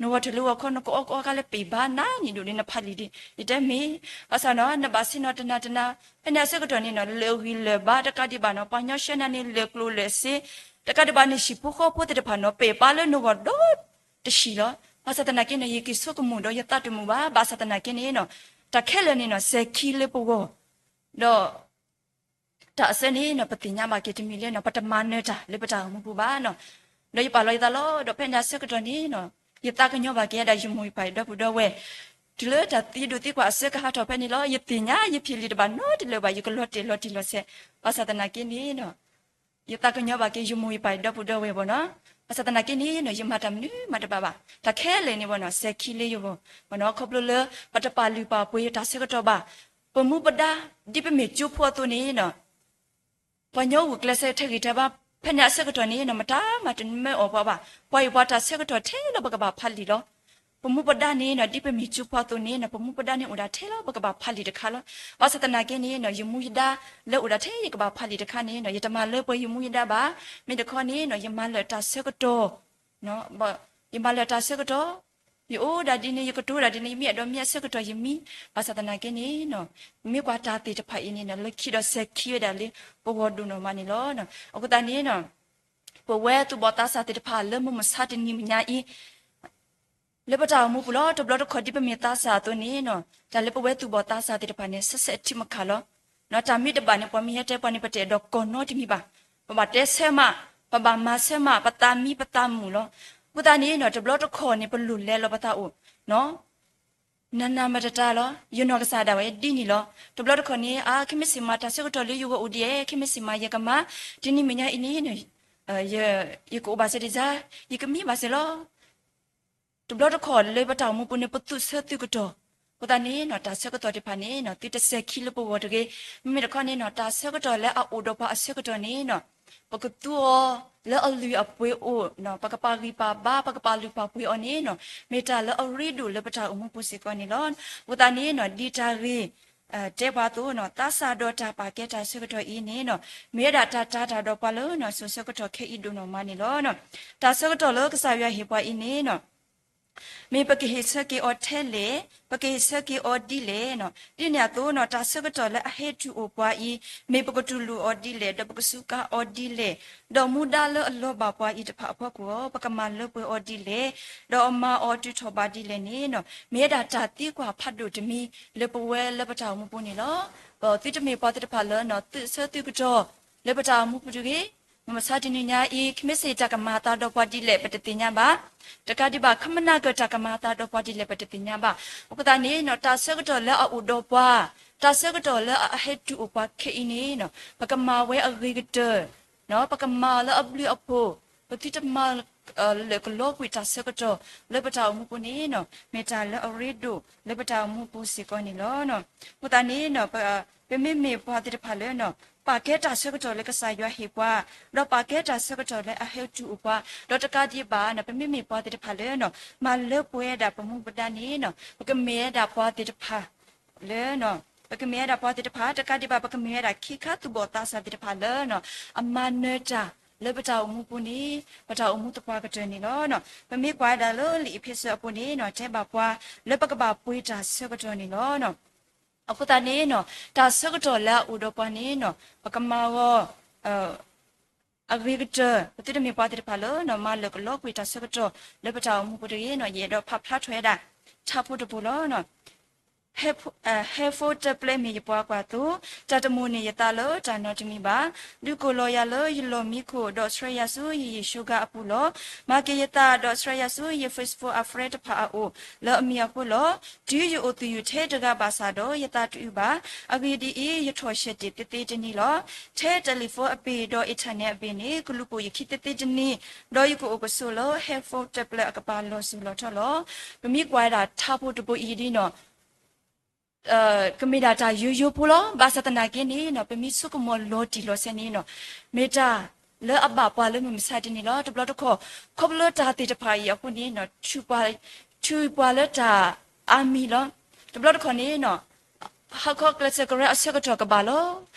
နဂီၤထၢၣ်လၢဂီၤခီ နကအီကအီကါလၢပ့ၤဘၣ် နၤန့ၣ်ဒိၣ်လံနဖးလံာ်ဒံး, ယတဲမ့ၢ်, ဘၣ်ဆၣ်နီၤ နဘၣ်ဆ့ၣ်နီၤတနၤတနၤ, ဖဲန့ၣ်အဆၢကတီၢ်န့ၣ်နီၤ လၢာ်ဂံၢ်လၢာ်ဘါတကးဒံးဘၣ်နီၤ ပှၤညီဆှၢနၤန့ၣ် လၢာ်ကျိၤလၢာ်စ့ တကးဒံးဘၣ်န့ၣ်ဟံၣ်ဖိဃီဖိသ့ၣ်တဖၣ်နီၤ ပ့ၤပာ်လၢနဂီၢ်ဒီတဆံးလီၤ. ဘၣ်ဆၣ်သနာ်က့န့ၣ် ယက့ၤဆိကမိၣ်ဒီးယသးတမုာ်ဘၣ်, ဘၣ်ဆၣ်သနာ်က့န့ၣ်နီၤ တၢ်ခဲလၢာ်န့ၣ်နီၤ စဲၤခံလၢပဂီၢ်, ဒီး တၢ်အဆၢန့ၣ်နီၤ ပသ့ၣ်ညါဘၣ်က့ၤတမံၤလၢနီၤ ပတမၤနၢၤတၢ်လၢပတၢ်အိၣ်မူပူၤဘၣ်နီၤ. ဒီးယပာ်လီၤယသးလီၤ, ဒီးဖဲန့ၣ်အဆၢကတီၢ်န့ၣ်နီၤ ယသးကညီၤဘၣ်က့ၤဝဲဒၣ်ယမိၢ်ယပၢ်ယဒီပုၢ်ဒီဝဲၢ်, တုၤလၢတၢ်သံဒိၣ်သံကွၢ်အဆၢကဟးထီၣ်ဖဲန့ၣ်လီၤ. ယသ့ၣ်ညါယဖံးလံာ်တဘၣ်နီတလၢာ်ဘၣ်, ယကလီၤတဲာ်လီၤတံၢ်လီၤဆဲး, ဘၣ်ဆၣ်သနာ်က့န့ၣ်နီၤ ယသးကညီၤဘၣ်က့ၤယမိၢ်ယပၢ်ယဒီပုၢ်ဒီဝဲၢ်ဘၣ်နီၤ. ဘၣ်ဆၣ်သနာ်က့န့ၣ်နီၤ ယမၤတၢ်မနုၤမးတဘၣ်ဘၣ်, တၢ်ခဲလၢာ်န့ၣ်ဘၣ်နီၤ စဲၤခံလၢယဂီၢ်ဘၣ်နီၤ, ခီဖျိလၢ ပတပာ်လုၢ်ပာ်ပှ့ၤတၢ်ဆၢကတီၢ်ဘၣ်. ပမူပဒါ ဒ်ပမ့ၢ်ကၠိဖိအသိးန့ၣ်နီၤ ပှၤညီဂုာ်ကျဲးစၢးထဲဂံၢ်ထဲဘါ, ဖဲန့ၣ်အဆၢကတီၢ်န့ၣ်နီၤ မတၤမၤတမၢအီၣ်ပှၤဘၣ်, ပှၤအံၤပှၤတၢ်ဆၢကတီၢ်ထဲလီၤပကဘၣ်ဖးလံာ်လီၤ. ပမူပဒါန့ၣ်နီၤ ဒ်ပမ့ၢ်ကၠိဖိအသိးန့ၣ်နီၤ ပမူပဒါန့ၣ်အိၣ်ဒၣ်ထဲလီၤပကဘၣ်ဖးလံာ်တခါလီၤ. ဘၣ်ဆၣ်သနာ်က့န့ၣ်နီၤ ယမူယဒါလၢအိၣ်ဒၣ်ထဲယကဘၣ်ဖးလံာ်တခါန့ၣ်နီၤ ယတမၤလၢပှဲၤယမူယဒါဘၣ်. မ့ၢ်တခီန့ၣ်နီၤ ယမၤလၢာ်တၢ်ဆၢကတီၢ် ယမၤလၢာ်တၢ်ဆၢကတီၢ်, ယအိၣ်ဒၣ်ဒ်န့ၣ် ယကတိၤဒၣ်ဒ်န့ၣ် ယမံအဒိးမံအဆၢကတီၢ်ယမံ, ဘၣ်ဆၣ်သနာ်က့န့ၣ်နီၤ မ့ၢ်ကွၢ်တၢ်သ့ၣ်တဖၣ်အံၤန့ၣ်နီၤ လၢခံဒီးစဲၤခံဝဲဒၣ်လၢပဂီၢ်ဒိၣ်နီၢ်မးန့ၣ်လီၤ. အဃိသတးန့ၣ်နီၤ ပဝဲသူၣ်ဘီၣ်သးစၢ်သ့ၣ်တဖၣ်လၢမုၢ်မဆါတနံၤညါအံၤ လၢပတၢ်အိၣ်မူပူၤလီၤ တဘျီတခီၣ်ဒ်ပမ့ၢ်သးစၢ်အသိးန့ၣ်နီၤ တၢ်လၢပဝဲသူၣ်ဘီၣ်သးစၢ်သ့ၣ်တဖၣ်န့ၣ် ဆဲးဆဲးအထံးမခါလီၤ. တၢ်မ့ၢ်တဘၣ်န့ၣ် ပှၤမ့ၢ်ဟဲတဲပှၤန့ၣ် ပတအဲၣ်ဒိးကိးနီတမံၤဘၣ်. ပဘၣ်တဲဆၢမး, ပဘၣ်မၤဆၢမး, ပသးမံပသးမုာ်လီၤ. အဃိသတးန့ၣ်နီၤ တဘျီတခီၣ်န့ၣ် ပလိၣ်လဲလီၤပသးအိၣ် နးနးမတတါလီၤ. ယနီၢ်ကစၢ်ဒၣ်ဝဲဒ်န့ၣ်လီၤ. တဘျီတခီၣ်န့ၣ် အါ ခဲမ့ၢ်စ့ၢ်မး တၢ်ဆၢကတီၢ်လၢယဂီၢ်အိၣ်ဒ်အံၤ ခဲမ့ၢ်စ့ၢ်မး ယကမၤ တနံၤညါအံၤန့ၣ် ယကအိၣ်ဘၣ်စဲးဒ်လဲၣ်, ယကမံဘၣ်စဲးလီၤ. တဘျီတခီၣ်လၢပတၢ်အိၣ်မူပူၤန့ၣ် ပသူၣ်ဆၢသုးကတီၢ်, အဃိသတးန့ၣ်နီၤ တၢ်ဆၢကတီၢ်သ့ၣ်တဖၣ်န့ၣ်နီၤ သုတစဲၤခံလၢပဂီၢ်တဂ့ၤ. မ့မ့ၢ်တခီန့ၣ်နီၤ တၢ်ဆၢကတီၢ်လၢအအိၣ်ဒီးပှၤအဆၢကတီၢ်န့ၣ်နီၤ ပကသူအီၤလၢအလုၢ်အပှ့ၤအိၣ်, ပကပာ်ဂံၢ်ပာ်ဘါ ပကပာ်လုၢ်ပာ်ပှ့ၤအီၤန့ၣ်နီၤ မ့ၢ်တၢ်လၢအရ့ဒိၣ်လၢပတၢ်အိၣ်မူပူၤစ့ၢ်ကီးန့ၣ်လီၤ. အဃိသတးန့ၣ်နီၤ ဒ်တၢ်ဂ့ၢ် တဲပှၤအသိးနီၤ သးစၢ်ဒီးတၢ်ပာ်ကဲတၢ်ဆၢကတီၢ်အံၤန့ၣ်နီၤ မ့ၢ်ဝဲဒၣ်တၢ်တာ်တၢ်ဒီးပှၤလၢနီၤ စိၤဆၢကတီၢ်ခဲအံၤဒိၣ်နီၢ်မးန့ၣ်လီၤ. တၢ်ဆၢကတီၢ်လၢကစၢ်ယွၤဟ့ၣ်ပှၤအံၤန့ၣ်နီၤ မ့ၢ်ပကဟ့ၣ်ဆၢက့ၤအီၤထဲလဲၣ်, ပကဟ့ၣ်ဆၢက့ၤအီၤဒ်လဲၣ်နီၤ ဒ်န့ၣ်အသိးနီၤ တၢ်ဆၢကတီၢ်လၢအဟဲတုၤအိၣ်ပှၤအံၤ မ့ၢ်ပကတူၢ်လိာ်အီၤဒ်လဲၣ် ဒီးပကစူးကါအီၤဒ်လဲၣ်, ဒီးမူဒါလၢအလီၤဘၣ်ပှၤအံၤတဖၣ်အဖီခိၣ်အီၤ ပကမၤလၢပှဲၤအီၤဒ်လဲၣ်, ဒီးအမၤအီၤတုၤထီၣ်ဘးဒ်လဲၣ်န့ၣ်နီၤ မ့ၢ်ဝဲဒၣ်တၢ်သံကွၢ်ဖးဒိၣ်တမံၤလၢပဝဲလၢပတၢ်အိၣ်မူပူၤန့ၣ်လီၤ. ဒီးသုတမ့ၢ်ပှၤသ့ၣ်တဖၣ်လၢနီၤ သုးဆၢသုးကတီၢ် လၢပတၢ်အိၣ်မူပူၤတဂ့ၤ. မုၢ်မဆါတနံၤညါအံၤ ခဲမ့ၢ်စ့ၢ်တၢ်ကမၤအသးဒီးပှၤဒ်လဲၣ် ပတသ့ၣ်ညါဘၣ်. တကးဒံးဘၣ် ခီမနၤက့ၤတၢ်ကမၤအသးဒီးပှၤဒ်လဲၣ် ပတသ့ၣ်ညါဘၣ်. အဃိသတးန့ၣ်နီၤ တၢ်ဆၢကတီၢ်လၢအအိၣ်ဒီးပှၤ, တၢ်ဆၢကတီၢ်လၢအဟဲတုၤအိၣ်ပှၤခဲအံၤန့ၣ်နီၤ ပကမၤဝဲအဂ့ၤကတၢၢ်, ပကမၤအီၤလၢအဘျုးအဖှိၣ်, ပသုတမၤ လၢကလီၤကွံာ်တၢ်ဆၢကတီၢ်လၢပတၢ်အိၣ်မူပူၤန့ၣ်နီၤ မ့ၢ်တၢ်လၢအရ့ဒိၣ်လၢပတၢ်အိၣ်မူပူၤစ့ၢ်ကီးန့ၣ်လီၤ. အဃိသတးန့ၣ်နီၤ ပမ့မ့ၢ်ပှၤသ့ၣ်တဖၣ်လၢနီၤ ပာ်ကဲတၢ်ဆၢကတီၢ်လၢကစၢ်ယွၤဟ့ၣ်ပှၤ, ဒီးပာ်ကဲတၢ်ဆၢကတီၢ်လၢအဟဲတုၤအိၣ်ပှၤ, ဒီးတကးဒံးဘၣ်နီၤ ပမ့မ့ၢ်ပှၤသ့ၣ်တဖၣ်လၢနီၤ မၤလၢပှဲၤဒၣ်ပမူပဒါန့ၣ်နီၤ ပကမ့ၢ်ဝဲဒၣ်ပှၤသ့ၣ်တဖၣ် လၢ ပကမ့ၢ်ဝဲဒၣ်ပှၤသ့ၣ်တဖၣ် တကးဒံးဘၣ် ပကမ့ၢ်ဝဲဒၣ်ခ့ခါသူၣ်ဘီၣ်သးစၢ်သ့ၣ်တဖၣ်လၢ အမၤနၢၤတၢ်လၢပတၢ်အိၣ်မူပူၤန့ၣ် ပတၢ်အိၣ်မူသပှၢ်ကတၢၢ်န့ၣ်လီၤ. ပမ့ၢ်ကွၢ်ဝဲဒၣ်လၢလံာ်အ့းဖ့းစူးအပူၤန့ၣ်နီၤ တဲဘၣ်ပှၤလၢပကဘၣ်ပှ့ၤတၢ်ဆၢကတီၢ်န့ၣ်လီၤ. အဃိသတးန့ၣ်နီၤ တၢ်ဆၢကတီၢ်လၢအအိၣ်ဒီးပှၤန့ၣ်နီၤ ပကမၤဂီၤ အဂ့ၤကတၢၢ် ပသုတမ့ၢ်ပှၤသ့ၣ်တဖၣ်လၢနီၤ မၤလၢာ်ကလီၤကွံာ်တၢ်ဆၢကတီၢ်လၢပတၢ်အိၣ်မူပူၤတဂ့ၤနီၤ ယအဲၣ်ဒိးဖးဖျါထီၣ်ဝဲဒၣ် ထါဖိတဘိလီၤ. ဟဲဖိတၢ်ပျဲမ့ၢ်ယပှၤကွၢ်သိ, တၢ်တမိၣ်န့ၢ်ယသးလၢတၢ်နီတမံၤဘၣ်. ဒုးကိၢ်လီၤယၤလၢယလီၢ်မံခိၣ်, ဒီးဆှၢယၤဆူယယံၤၡူဂၤအပူၤလီၤ. မၤက့ၤယသး, ဒီးဆှၢယၤဆူယ Facebook အ friend တဖၣ်အအိၣ်, လၢအမံၤအဃိလီၤ. တုၤယအိၣ်သူၣ်ယအိၣ်ထဲတဂၤဘၣ်ဆၣ်ဒီး ယသးတအုးဘၣ်. အဂ့ၢ်ဒ်အံၤ, ယထီၣ်ရှဲးတ့ၢ်သ့သ့တနံၤလီၤ. ထဲ telephone အဘ့ၣ်ဒီး internet အဘ့ၣ်န့ၣ် ကလူၤပိာ်ယခံသ့သ့တနံၤ, ဒီးယကအိၣ်ကဆိးလၢ ဟဲဖိတၢ်ပျဲအကပၤလီၤစိၤလီၤထီလီၤ. ပမ့ၢ်ကွၢ်ဝဲဒၣ်ထါဖိတဘိအံၤဒ်နီၤ ကမ့ၢ်ဒၣ်တၢ်ယိယိဖိလီၤ. ဘၣ်ဆၣ်သနာ်က့န့ၣ်နီၤ ပမ့ၢ်ဆိကမိၣ်လီၤတံၢ်လီၤဆဲးန့ၣ်နီၤ မ့ၢ်တၢ်လၢအဘၣ်ပှၤလၢမုၢ်မဆါတနံၤလီၤ. တဘျီတခီၣ် ခီဖျိလၢတၢ်သ့ၣ်တဖၣ်အံၤအဃိန့ၣ်နီၤ ထုးပှၤလၢတၢ်အါမံၤလီၤ. တဘျီတခီၣ်န့ၣ်နီၤ ဟါခီကျဲးစၢးကရၢအဆၢကတီၢ်ကဘၣ်လီၤ.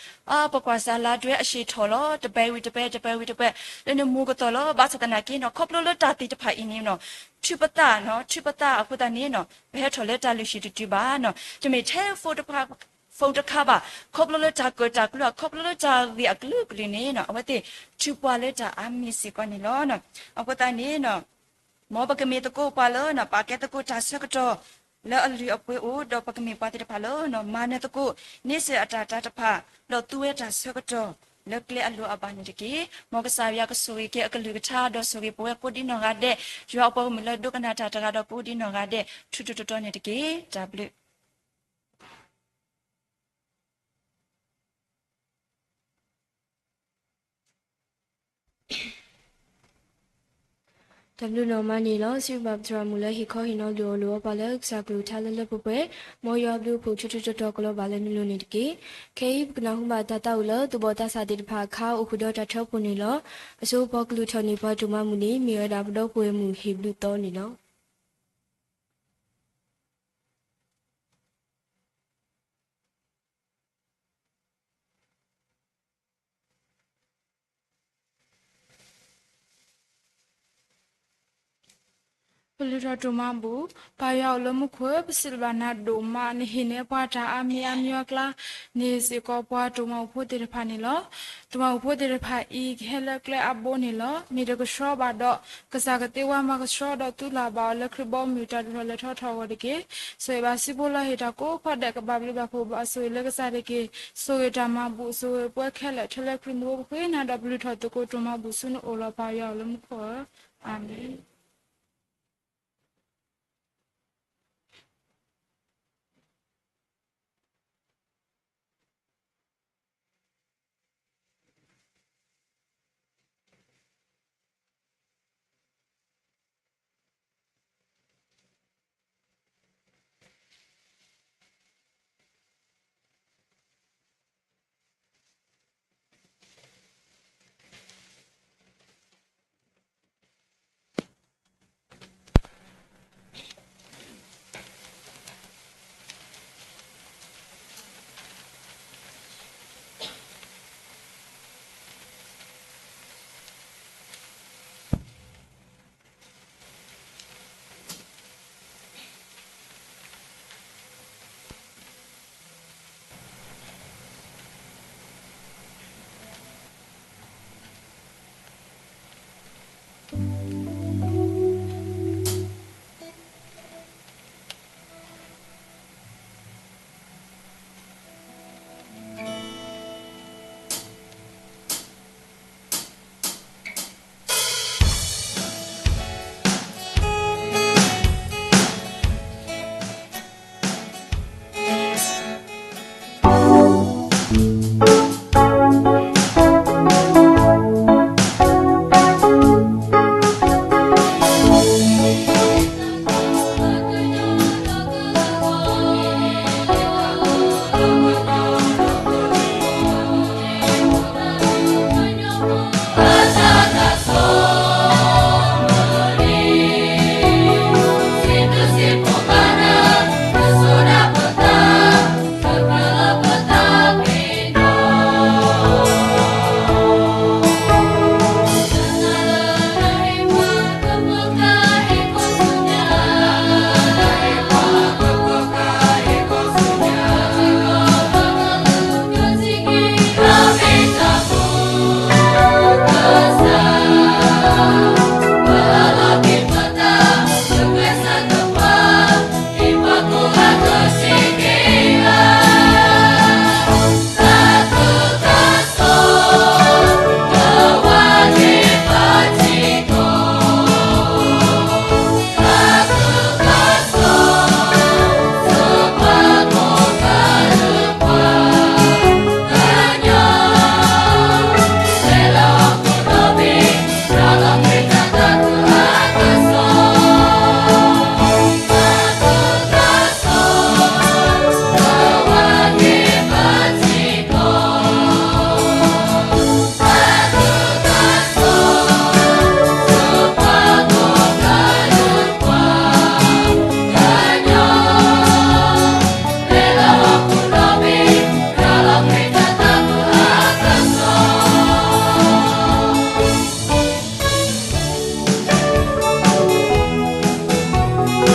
အါ ပကွၢ်စးလါဒွဲအဆံးထီၣ်လီၤ. တပၤဝံၤတပၤ တပၤဝံၤတပၤ လၢနမိၢ်ကသီၣ်လီၤ. ဘၣ်ဆၣ်သနာ်က့နီၤ ခီဖျိလၢတၢ်သ့ၣ်တဖၣ်အံၤန့ၣ်နီၤ ထုးပသးနီၤ ထုးပသးအဃိသတးန့ၣ်နီၤ ပဟဲထီၣ်လၢတၢ်လုၢ်ဟံၣ်တတုၤဘၣ်နီၤ တမ့ၢ်ထဲ phone တခါဘၣ် ခီဖျိလၢတၢ်ကၢၣ်တၢ်ကျူ ခီဖျိလၢတၢ်ဂ့ၢ်အကလုာ်ကလုာ်န့ၣ်နီၤ အဝဲသ့ၣ်ထုးပှၤလၢတၢ်အါမံၤစ့ၢ်ကီးန့ၣ်လီၤ. အဃိသတးန့ၣ်နီၤ မ်ပကမ့ၢ်သကိးပှၤလၢနီၤ ပာ်ကဲသကိးတၢ်ဆၢကတီၢ်လၢအလုၢ်အပှ့ၤအိၣ် ဒီးပကမ့ၢ်ပှၤသ့ၣ်တဖၣ်လၢနီၤ မၤနၢၤသကိး န့ဆၢၣ်အတၢ်တၢ်တဖၣ် ဒီးသူဝဲတၢ်ဆၢကတီၢ်လၢကျဲအလိၤအဘၣ်န့ၣ်တက့ၢ်. မ်ကစၢ်ယွၤကဆိၣ်ဂ့ၤက့ၤအကလုၢ်ကထါ ဒီးဆိၣ်ဂ့ၤပဝဲကိးဒ်နီၢ်ဂၤဒဲး, ယွၤအပှၤဂီၢ်မုၢ်လၢဒိကနၣ်တၢ်တဂၤဒီးကိးဒ်နီၢ်ဂၤဒဲး ထူထူတီတီန့ၣ်တက့ၢ်. တၢ်ဘျုး တၢ်ဘျုးနီၢ်မးန့ၣ်လီၤ. စံးဘျုးဘၣ်ပသရၣ်မုၣ်လၢဟ့ၣ်ခီဟ့ၣ်နီၤဒုးအိၣ်လိာ်အီၤပှၤလၢကစၢ်ကလုၢ်ကထါလၢလၢပှဲၤပှဲၤ, မ်ယွၤအဘျုးအဖှိၣ်ထူထူတီတီကလီၤဘၣ်လၢနလိၤန့ၣ်တက့ၢ်. ခဲအံၤပကနၢ်ဟူဘၣ်တၢ်သးအိၣ်လၢသူၣ်ဘီၣ်သးစၢ်သ့ၣ်တဖၣ်အခါ အိၣ်ဃုာ်ဒီးတၢ်ထၢဖှိၣ်န့ၣ်လီၤ. အစိပှၤကလုၢ်ထီၣ်န့ၢ်ပှၤဒိၣ်မးမုၢ်န့ၣ် မ့ၢ်ဝဲဒၣ်ပဒီပုၢ်ဝဲၢ်မုၣ်ဟ့ၣ်ဘျုးသီန့ၣ်လီၤ. ပလုၢ်ထီၣ်တိၢ်မးဘူၣ်, ပၢ်ယွၤအိၣ်လၢမူခိၣ်ဧၢ, ပစံးဘျုးဘၣ်နၤဒိၣ်မး နဟ့ၣ်နဲပှၤတၢ်အါမံၤအါမံၤအါကျါ န့ၢ်စ့ၢ်ကီးပှၤတိၢ်မးဘူၣ်ဖိသ့ၣ်တဖၣ်န့ၣ်လီၤ. တိၢ်မးဘူၣ်ဖိသ့ၣ်တဖၣ်အံၤ ကဟဲလၢကျဲအဘိန့ၣ်လီၤ. မ့ၢ်တကဆှီဘၣ်ဒီး ကစၢ်ကသ့ဝဲမၤကဆှီဒီးသူလၢ်ဘၣ်အီၤလၢခရံာ်ဘီမုၢ်တၢ်ဒိၣ်ထီၣ်လဲၤထီၣ်ထီၣ်အဂီၢ်တက့ၢ်. ဆိၣ်ဂ့ၤဘၣ်စံးဖိလီၤဟ့ၣ်တၢ်ကိးဖီဒဲး ကဘၣ်ဘျုးဘၣ်ဖှိၣ်ဘၣ်ဆိၣ်ဂ့ၤလၢကစၢ်တက့ၢ်. ဆိၣ်ဂ့ၤတၢ်မၤဘူၣ် ဆိၣ်ဂ့ၤပှၤခဲလၢာ် ထဲလၢခရံာ်မူပဃ့နၤဒီးပလုၢ်ထီၣ်သကိးတိၢ်မးဘူၣ်ဆူနအိၣ်လီၤ ပၢ်ယွၤအိၣ်လၢမူခိၣ်ဧၢ, အၤမ့ၣ်.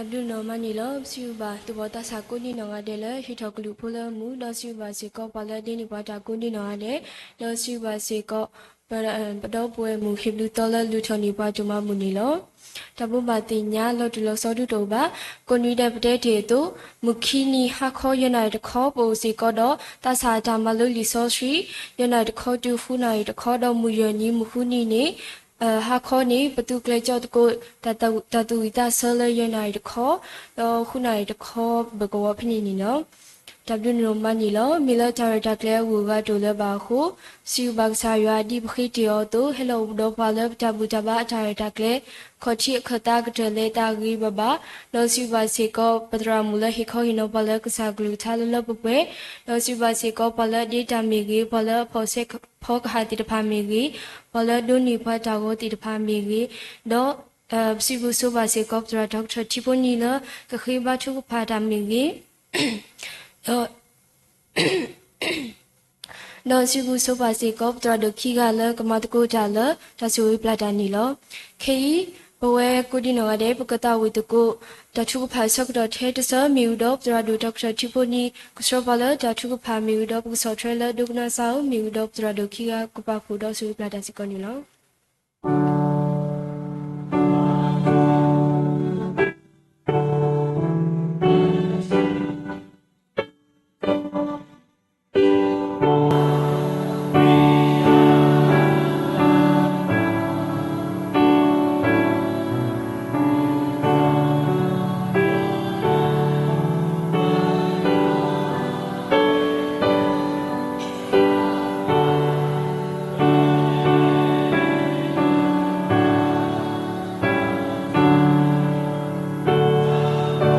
တၢ်ဘျုးနီၢ်မးန့ၣ်လီၤ. ပစံးဘျုးဘၣ်သူၣ်ဘီၣ်သးစၢ်ကိးဒံနီၢ်ဂၤဒဲးလၢဟ့ၣ်ထီၣ်ကလုၢ်ဖိလၢမူ, ဒီးစံးဘျုးဘၣ်စ့ၢ်ကီးပှၤလၢအဒ့န့ၢ်ပှၤတၢ်ကိးဒံနီၢ်ဂၤဒဲး, ဒီးစံးဘျုးဘၣ်စ့ၢ်ကီး ပဒီပုၢ်ဝဲၢ်မုၣ်ဟ့ၣ်ဘျုးသီလၢလုၢ်ထီၣ်န့ၢ်ပှၤဒိၣ်မးအမုၢ်န့ၣ်လီၤ. တၢ်ဘိးဘၣ်သ့ၣ်ညါလီၤတူာ်လီၤဆီဒုတအိၣ်ဘၣ်. ကိးနွံဒဲးပတဲတ့ၢ်အသိး, မုၢ်ခံနံၤဟါခီယဲၢ်နၣ်ရံၣ်တခီ ပအိၣ်စ့ၢ်ကီးဒီး သးစၢ်အတၢ်မၤလိလံာ်စီဆှံ ယဲၢ်နၣ်ရံၣ်တခီတုၤဃုနၣ်ရံၣ်တခီ, ဒီးမုၢ်ယဲၢ်နံၤမုၢ်ဃုနံၤန့ၣ် ဟါခီန့ၣ် ပသုးကျဲၤကၠီသကိး တၢ်သူၣ်ဝံၣ်သးဆၢလၢယဲၢ်နၣ်ရံၣ်တခီ, ဒီးဃုနၣ်ရံၣ်တခီဘၢၣ်ကဝီၤဖဲန့ၣ်န့ၣ်လီၤ. တၢ်ဘျုးနီၢ်မးန့ၣ်လီၤ. မ့ၢ်လၢတၢ်ရဲၣ်တၢ်ကျဲၤအဂုၤအဂၤတအိၣ်လၢၤဘၣ်အဃိ, စံးဘျုးဘၣ်ကစၢ်ယွၤဒ်ပဃ့တ့ၢ်အီၤအသိး, ဟဲလီၤအိၣ်ဒီးပှၤလၢပတၢ်ဘူၣ်တၢ်ဘါအတၢ်ရဲၣ်တၢ်ကျဲၤ, ခီၣ်ထံးအခၢၣ်သးကတၢၢ်လၢတၢ်ဂ့ၤဘၣ်ဘၣ်, ဒီးစံးဘျုးဘၣ်စ့ၢ်ကီး ပသရၣ်မုၣ်လၢဟ့ၣ်ခီဟ့ၣ်နီၤပှၤလၢကစၢ်ကလုၢ်ကထါလၢလၢပှဲၤပှဲၤ, ဒီးစံးဘျုးဘၣ်စ့ၢ်ကီးပှၤလၢအဒ့တၢ်မ့ၢ်ဂ့ၤ, ပှၤလၢအဖီၣ်ဆဲးဖီကဟၣ်သ့ၣ်တဖၣ်မ့ၢ်ဂ့ၤ, ပှၤလၢအဒိးန့ၢ်ပှၤတၢ်ဂီၤသ့ၣ်တဖၣ်မ့ၢ်ဂ့ၤ, ဒီး ပစံးဘျုးဆိဘၣ်စ့ၢ်ကီး ပသရၣ်ဒီကထၢၣ်ထံဖိနံၤလၢကဃ့ဘါထုကဖၣ်တၢ်မ့ၢ်ဂ့ၤ, ဒီး ဒီးစံးဘျုးဆိဘၣ်စ့ၢ်ကီး ပသရၣ်ဒိၣ်ခံဂၤလၢကမၤသကိးတၢ်လၢတၢ်ဆိၣ်ဂ့ၤပျၢ်တၢ်န့ၣ်လီၤ. ခဲအံၤ ပဝဲကိးဒံနီၢ်ဂၤဒဲး ပကသးဝံၣ်သကိး တၢ်ထုကဖၣ်ဆၢကတီၢ်ထဲတဆၢ မ့ၢ်ဝံၤဒီး ပသရၣ်ဒိၣ်ဒီကထၢၣ်ထံဖိနံၤ ကဆှၢပှၤလၢတၢ်ထုကဖၣ် မ့ၢ်ဝံၤဒီး ပကဆီၣ်ထွဲလၢဒိကနၣ်စၢ်ဧၢ, မ့ၢ်ဝံၤဒီး ပသရၣ်ဒိၣ်ခံဂၤကပာ်ဖှိၣ်ဒီးဆိၣ်ဂ့ၤပျၢ်တၢ်စ့ၢ်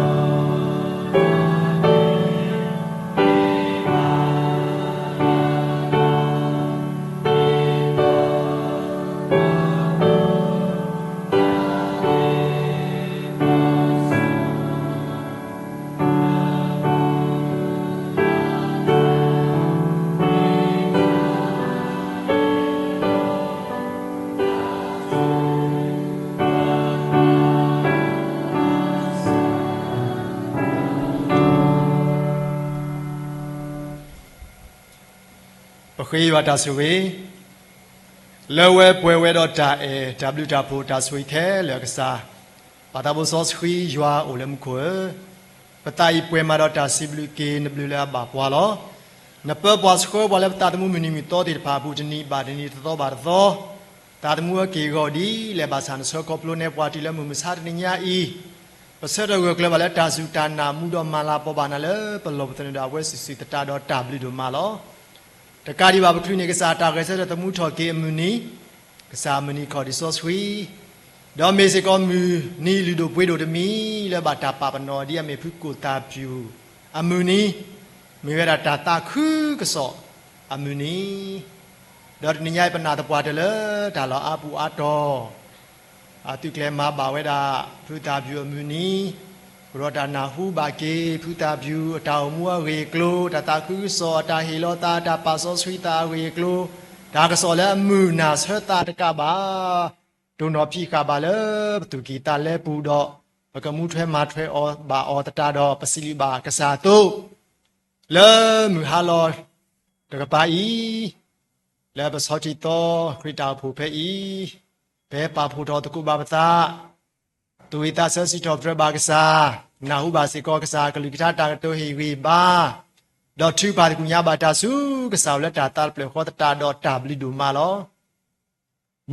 ကီးန့ၣ်လီၤ. ပဃ့ယွၤတၢ်ဆိၣ်ဂ့ၤ, လၢဝဲပှဲၤဝဲဒီးတၢ်အဲၣ်, တၢ်ဘျုးတၢ်ဖှိၣ်, တၢ်ဆိၣ်ဂ့ၤခဲလၢာ်အကစၢ်, ပၢ်သးဘိစီဆှံယွၤအိၣ်လၢမူခိၣ်ဧၢ, ပသးအံၤပှဲၤမးဒီးတၢ်စံးဘျုးက့ၤနဘျုးလၢအဘၣ်ပှၤလီၤ. နပၢပှၤဆှၢပှၤလၢပသးသမူမုၢ်နံၤမုၢ်သီသ့ၣ်တဖၣ်အပူၤ တနံၤဘၣ်တနံၤ တသီဘၣ်တသီ, သးသမူအက့ၢ်အဂီၤဒ်လဲၣ်ဘၣ်ဆၣ် နဆှၢခီဖျိနဲပှၤတုၤလၢမုၢ်မဆါတနံၤညါအံၤ, ပဆၢထၢၣ်ဂၢၢ်ကျၢၤဘၣ်လၢတၢ်စူၢ်တၢ်နာ်မူဒီးမၤလၤကပီၤဘၣ်နၤလၢပလီၢ်ပသနၢၣ်ဒီးအဝဲစုာ်စုာ်သတးဒီးတၢ်ဘျုးဒိၣ်မးလီၤ. တကးဒံးဘၣ်ပချုးန့ၢ်ကစၢ်တၢ်ဂဲၤဆၢထၢၣ်သမူထီၣ်က့ၤအမုၢ်နံၤ, ကစၢ်မုၢ်နံၤခီၣ်ဒံးစီဆှံ, ဒီးမ့ၢ်စ့ၢ်ကီးမုၢ်နံၤလုၢ်ဒိၣ်ပှ့ၤဒိၣ်တမံၤလၢဘၣ်တၢ်ပာ်ပနီၣ်ဒ်အမ့ၢ်ဖုကိၣ်သၣ်ပျူၤအမုၢ်နံၤ, မ့ၢ်ဝဲဒၣ်တၢ်သးခုကစီၣ်အမုၢ်နံၤ, ဒီးတနံၤညါအံၤပနာ်သပှၢ်တၢၢ်လၢတၢ်လီၢ်အါပူၤအါတီၤ အသုးကျဲၤမၤဘၣ်ဝဲဒၣ် ဖုသၣ်ပျူၤအမုၢ်နံၤ, ကရီတၢ်နၢ်ဟူဘၣ်က့ၤ ဖုသၣ်ပျူၤအတၢ်အိၣ်မူအဂ့ၢ်အကျိၤ, တၢ်သးခုကစီၣ်, အတၢ်ဟ့ၣ်လီၤသး, တၢ်ပာ်စီဆှံသးအဂ့ၢ်အကျိၤ, တၢ်ကစီၣ်လၢအမုာ်နၢ်ဆၢသးတကးဘၣ်, တိၢ်နီၣ်ဖံးဃာ်ဘၣ်လၢပသူၣ်ကံၢ်သးလဲပူၤဒီး ပကမူထွဲမၤထွဲအီၤဘၣ်အီၤသတးဒီး ပစံးဘျုးဘၣ်ကစၢ်အသိး လၢမုၢ်ဟါလီၤတကပၤအံၤ လၢပဆီထံသီခရံာ်တၢ်အိၣ်ဖှိၣ်ဖဲအံၤ, ဖဲပာ်ဖှိၣ်ထီၣ်သကိးဘၣ်ပသး, သူၣ်ဝံၣ်သးဆၢစံးထီၣ်ပတြၢၤဘၣ်ကစၢ်, နၢ်ဟူဘၣ်စ့ၢ်ကီးကစၢ်အကလုၢ်ကထါတၢ်ကတိၤဟ့ၣ်ဂံၢ်ဘါ, ဒီးထုကဖၣ်သကိးညါဘၣ်တၢ်ဆူကစၢ်အိၣ်လၢတၢ်သးတဖျၢၣ်ဃီသတးဒီးတၢ်ဘျုးဒိၣ်မးလီၤ.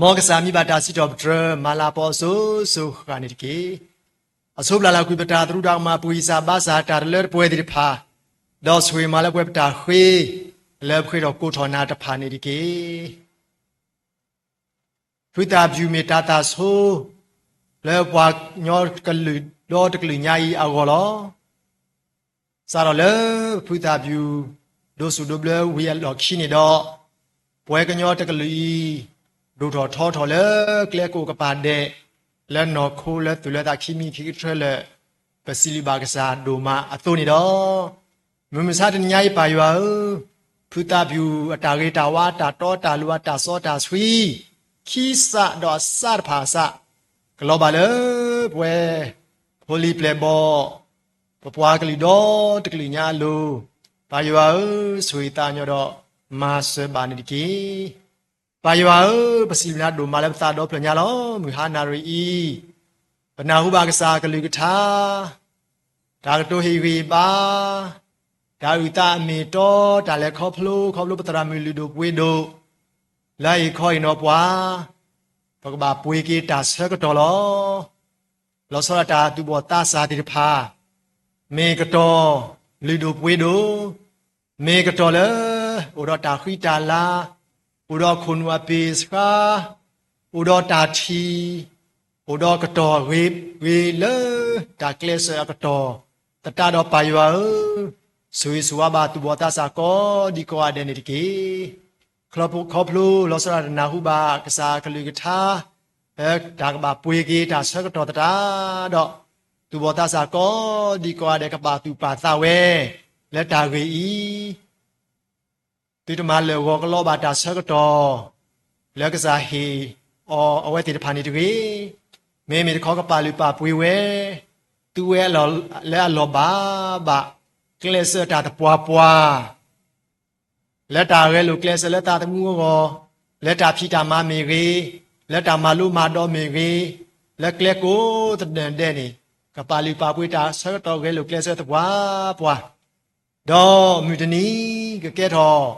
မ်ကစၢ်မံဘၣ်တၢ်စံးထီၣ်ပတြၢၤ မၤလၤကပီၤအစိၤစိၤဃၣ်ဃၣ်န့ၣ်တက့ၢ်. အဆိပျၢ်လၢကွံာ်ပတၢ်သရူးတၢ်ကမၣ် ပှံၢ်စၢ်ဘါစၢ်တၢ်တလၢတပှဲၤသ့ၣ်တဖၣ်, ဒီးဆိၣ်ဂ့ၤမးလၢပှဲၤပတၢ်ဃ့, လၢပဃ့ထီၣ်ကိးထီၣ်နၤတဖၣ်န့ၣ်တက့ၢ်. ဖုသၣ်ပျူၤမ့ၢ်တၢ်သၣ်ဆိ လၢပှၤကညီတကလုာ်ဒီတကလုာ်ညါအံၤအဂီၢ်လီၤ. စးထီၣ်လၢဖုသၣ်ပျူၤ ဒိးစူၣ်ဒိးဘျၢဝံၤအလီၢ်ခံန့ၣ်ဒီး, ပှၤကညီတကလုာ်အံၤ ဒိၣ်ထီၣ်ထီထီၣ်လၢကျဲကအိၣ်ကပၤဒဲး, လၢနီၢ်ခိလၢသူၣ်လၢသးခံမံၤခံကတြၢလၢာ်, ပစံးဘျုးဘၣ်ကစၢ်ဒိၣ်မးအသိးန့ၣ်ဒီး, မုၢ်မဆါတနံၤညါအံၤ ပၢ်ယွၤဧၢ, ဖုသၣ်ပျူၤအတၢ်ဂ့ၤတၢ်ဝါ တၢ်တီတၢ်လိၤ အတၢ်စီတၢ်ဆှံ ခံစးဒီးအစးတဖၣ်အစး, ကလီၤဘၣ်လၢပဝဲ ဖိလံၤပျဲၢ်ဘီၣ်, ပပှၤကလုာ်ဒီတကလုာ်ညါအလိၤ, ပၢ်ယွၤဧၢ, ဆိၣ်ဂ့ၤသးညီဒီးမၤစၢၤဘၣ်န့ၣ်တက့ၢ်. ပၢ်ယွၤဧၢ, ပစံးဘျုးနၤဒိၣ်မးလၢပသးဒီဖျၢၣ်ညါလီၤ. မုၢ်ဟါနၣ်ရံၣ်အံၤ, ပနၢ်ဟူဘၣ်ကစၢ်အကလုၢ်ကထါ, တၢ်ကတိၤဟ့ၣ်ဂံၢ်ဘါ, တၢ်အုၣ်သးအမ့ၢ်တီ, တၢ်လဲၤခီဖျိ ခီဖျိပသရၣ်မုၣ်လုၢ်ဒိၣ်ပှ့ၤဒိၣ်, လၢအဟ့ၣ်ခီဟ့ၣ်နီၤပှၤ, ပကဘၣ်ပှ့ၤက့ၤတၢ်ဆၢကတီၢ်လီၤ. လီၤဆီဒၣ်တၢ်သူၣ်ဘီၣ်သးစၢ်သ့ၣ်တဖၣ်, မ့ၢ်ကတီၢ်လုၢ်ဒိၣ်ပှ့ၤဒိၣ်, မ့ၢ်ကတီၢ်လၢ အိၣ်ဒီးတၢ်ဃံတၢ်လၤ, အိၣ်ဒီးခိၣ်နူာ်အပ့ၢ်ဆှါ, အိၣ်ဒီးတၢ်ထံၣ်, အိၣ်ဒီးကတီၢ်ဂ့ၤဂ့ၤလၢ တၢ်ကျဲးစၢးအကတီၢ်သတးဒီး ပၢ်ယွၤဧၢ, ဆိၣ်ဂ့ၤဆိၣ်ဝါဘၣ်သူၣ်ဘီၣ်သးစၢ်ကိးဒံကိးဂၤဒဲးန့ၣ်တက့ၢ်. ခီဖျိလီၤဆီဒၣ်တၢ်နၢ်ဟူဘၣ်ကစၢ်အကလုၢ်ကထါ, တၢ်ကဘၣ်ပှ့ၤက့ၤတၢ်ဆၢကတီၢ်သတးဒီး, သူၣ်ဘီၣ်သးစၢ်ကိးဒံကိးဂၤဒဲးကပာ်သူၣ်ပာ်သးဝဲ လၢတၢ်ဂ့ၢ်အံၤ, သုတမၤလၢာ်ဂီၤကလီဘၣ်တၢ်ဆၢကတီၢ် လၢကစၢ်ဟ့ၣ်အီၤအဝဲသ့ၣ်တဖၣ်န့ၣ်တဂ့ၤ. မ့မ့ၢ်တခီကပာ်လုၢ်ပာ်ပှ့ၤဝဲ, သူဝဲလၢအလီၢ်ဘၣ်ဘၣ်, ကျဲးစၢးတၢ်သပှၢ်ပှၢ် လၢတၢ်ဂဲၤလိာ်ကျဲးစၢးလၢသးသမူအဂီၢ်, လၢတၢ်ဖံးတၢ်မၤမ့ၢ်ဂ့ၤ, လၢတၢ်မၤလိမၤဒိးမ့ၢ်ဂ့ၤ, လၢကျဲကိးသနၢၣ်ဒဲးန့ၣ်, ကပာ်လုၢ်ပာ်ပှ့ၤတၢ်ဆၢကတီၢ်ဂဲၤလိာ်ကျဲးစၢးသပှၢ်ပှၢ်, ဒီးမုၢ်တနံၤကကဲထီၣ်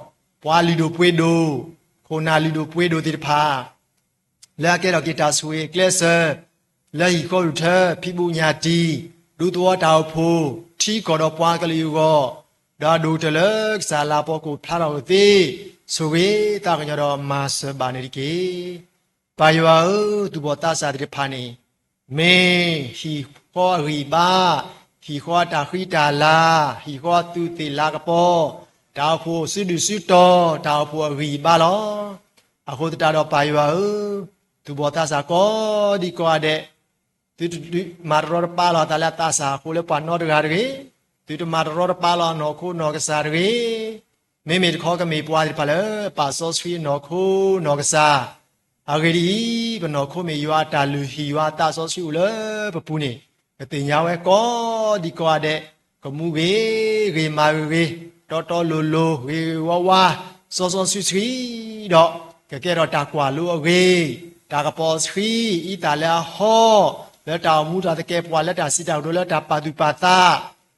ပှၤလုၢ်ဒိၣ်ပှ့ၤဒိၣ်, ခိၣ်နၢ်လုၢ်ဒိၣ်ပှ့ၤဒိၣ်သ့ၣ်တဖၣ် လၢအကဲထီၣ်က့ၤတၢ်ဆိၣ်ဂ့ၤအကျဲးစၢး, လၢဟံၣ်ဃီဒူၣ်ထၢ ဖံးဘူးညၣ်တံၢ်, ဒူသဝီတၢ်အိၣ်ဖှိၣ်, ထံကီၢ်ဒီးပှၤကလုာ်အဂီၢ်, ဒီးအဒိၣ်ကတၢၢ်လၢကစၢ်လၤပှီၤကအိၣ်ဖျါထီၣ်အဂီၢ်သ့, ဆိၣ်ဂ့ၤသးကညီၤဒီးမၤစၢၤဘၣ်န့ၣ်တက့ၢ်. ပၢ်ယွၤဧၢ, သူၣ်ဘီၣ်သးစၢ်သ့ၣ်တဖၣ်န့ၣ်, မ့ၢ်ဟံၣ်ဃီအဂံၢ်ဘါ, ဟံၣ်ဃီအတၢ်ဃံတၢ်လၤ, ဟံၣ်ဃီအသူးသ့ၣ်လၤကပီၤ, တၢ်အိၣ်ဖှိၣ်စုဒုၣ်စုတီၤ, တၢ်အိၣ်ဖှိၣ်အဂံၢ်ဘါလီၤ. အဃိသတးဒီးပၢ်ယွၤဧၢ, သူၣ်ဘီၣ်သးစၢ်ကိးဒံကိးဂၤဒဲး, သုတမၤတရီတပါလီၤအသးလၢအသးစၢ်အဃိလၢပှၤနီတဂၤတဂ့ၤ, သုတမၤတရီတပါလီၤအနီၢ်ခိနီၢ်ကစၢ်တဂ့ၤ. မ့မ့ၢ်တခီကမ့ၢ်ပှၤသ့ၣ်တဖၣ်လၢပာ်စီဆှံအနီၢ်ခိနီၢ်ကစၢ်, အဂ့ၢ်ဒ်အံၤ, ပနီၢ်ခိမ့ၢ်ယွၤအတၢ်လုၢ်ဟံၣ်ယွၤအသးစီဆှံအိၣ်လၢပပူၤန့ၣ်, ပသ့ၣ်ညါဝဲကိးဒံကိးဂၤဒဲး, ကမူဂ့ၤဂ့ၤမၤဂ့ၤဂ့ၤ, တီတီလိၤလိၤဂ့ၤဂ့ၤဝါဝါ, စီစီဆှံဆှံ, ဒီးကကဲထီၣ်တၢ်ကွၢ်လိအဂ့ၤ, တၢ်ကပီၤဆှံ, အံသၣ်လၢအဟီ, လၢတၢ်အိၣ်မူတၢ်သကဲးပဝး လၢတၢ်စံးတၢ်ကတိၤ လၢတၢ်ပာ်သူၣ်ပာ်သး,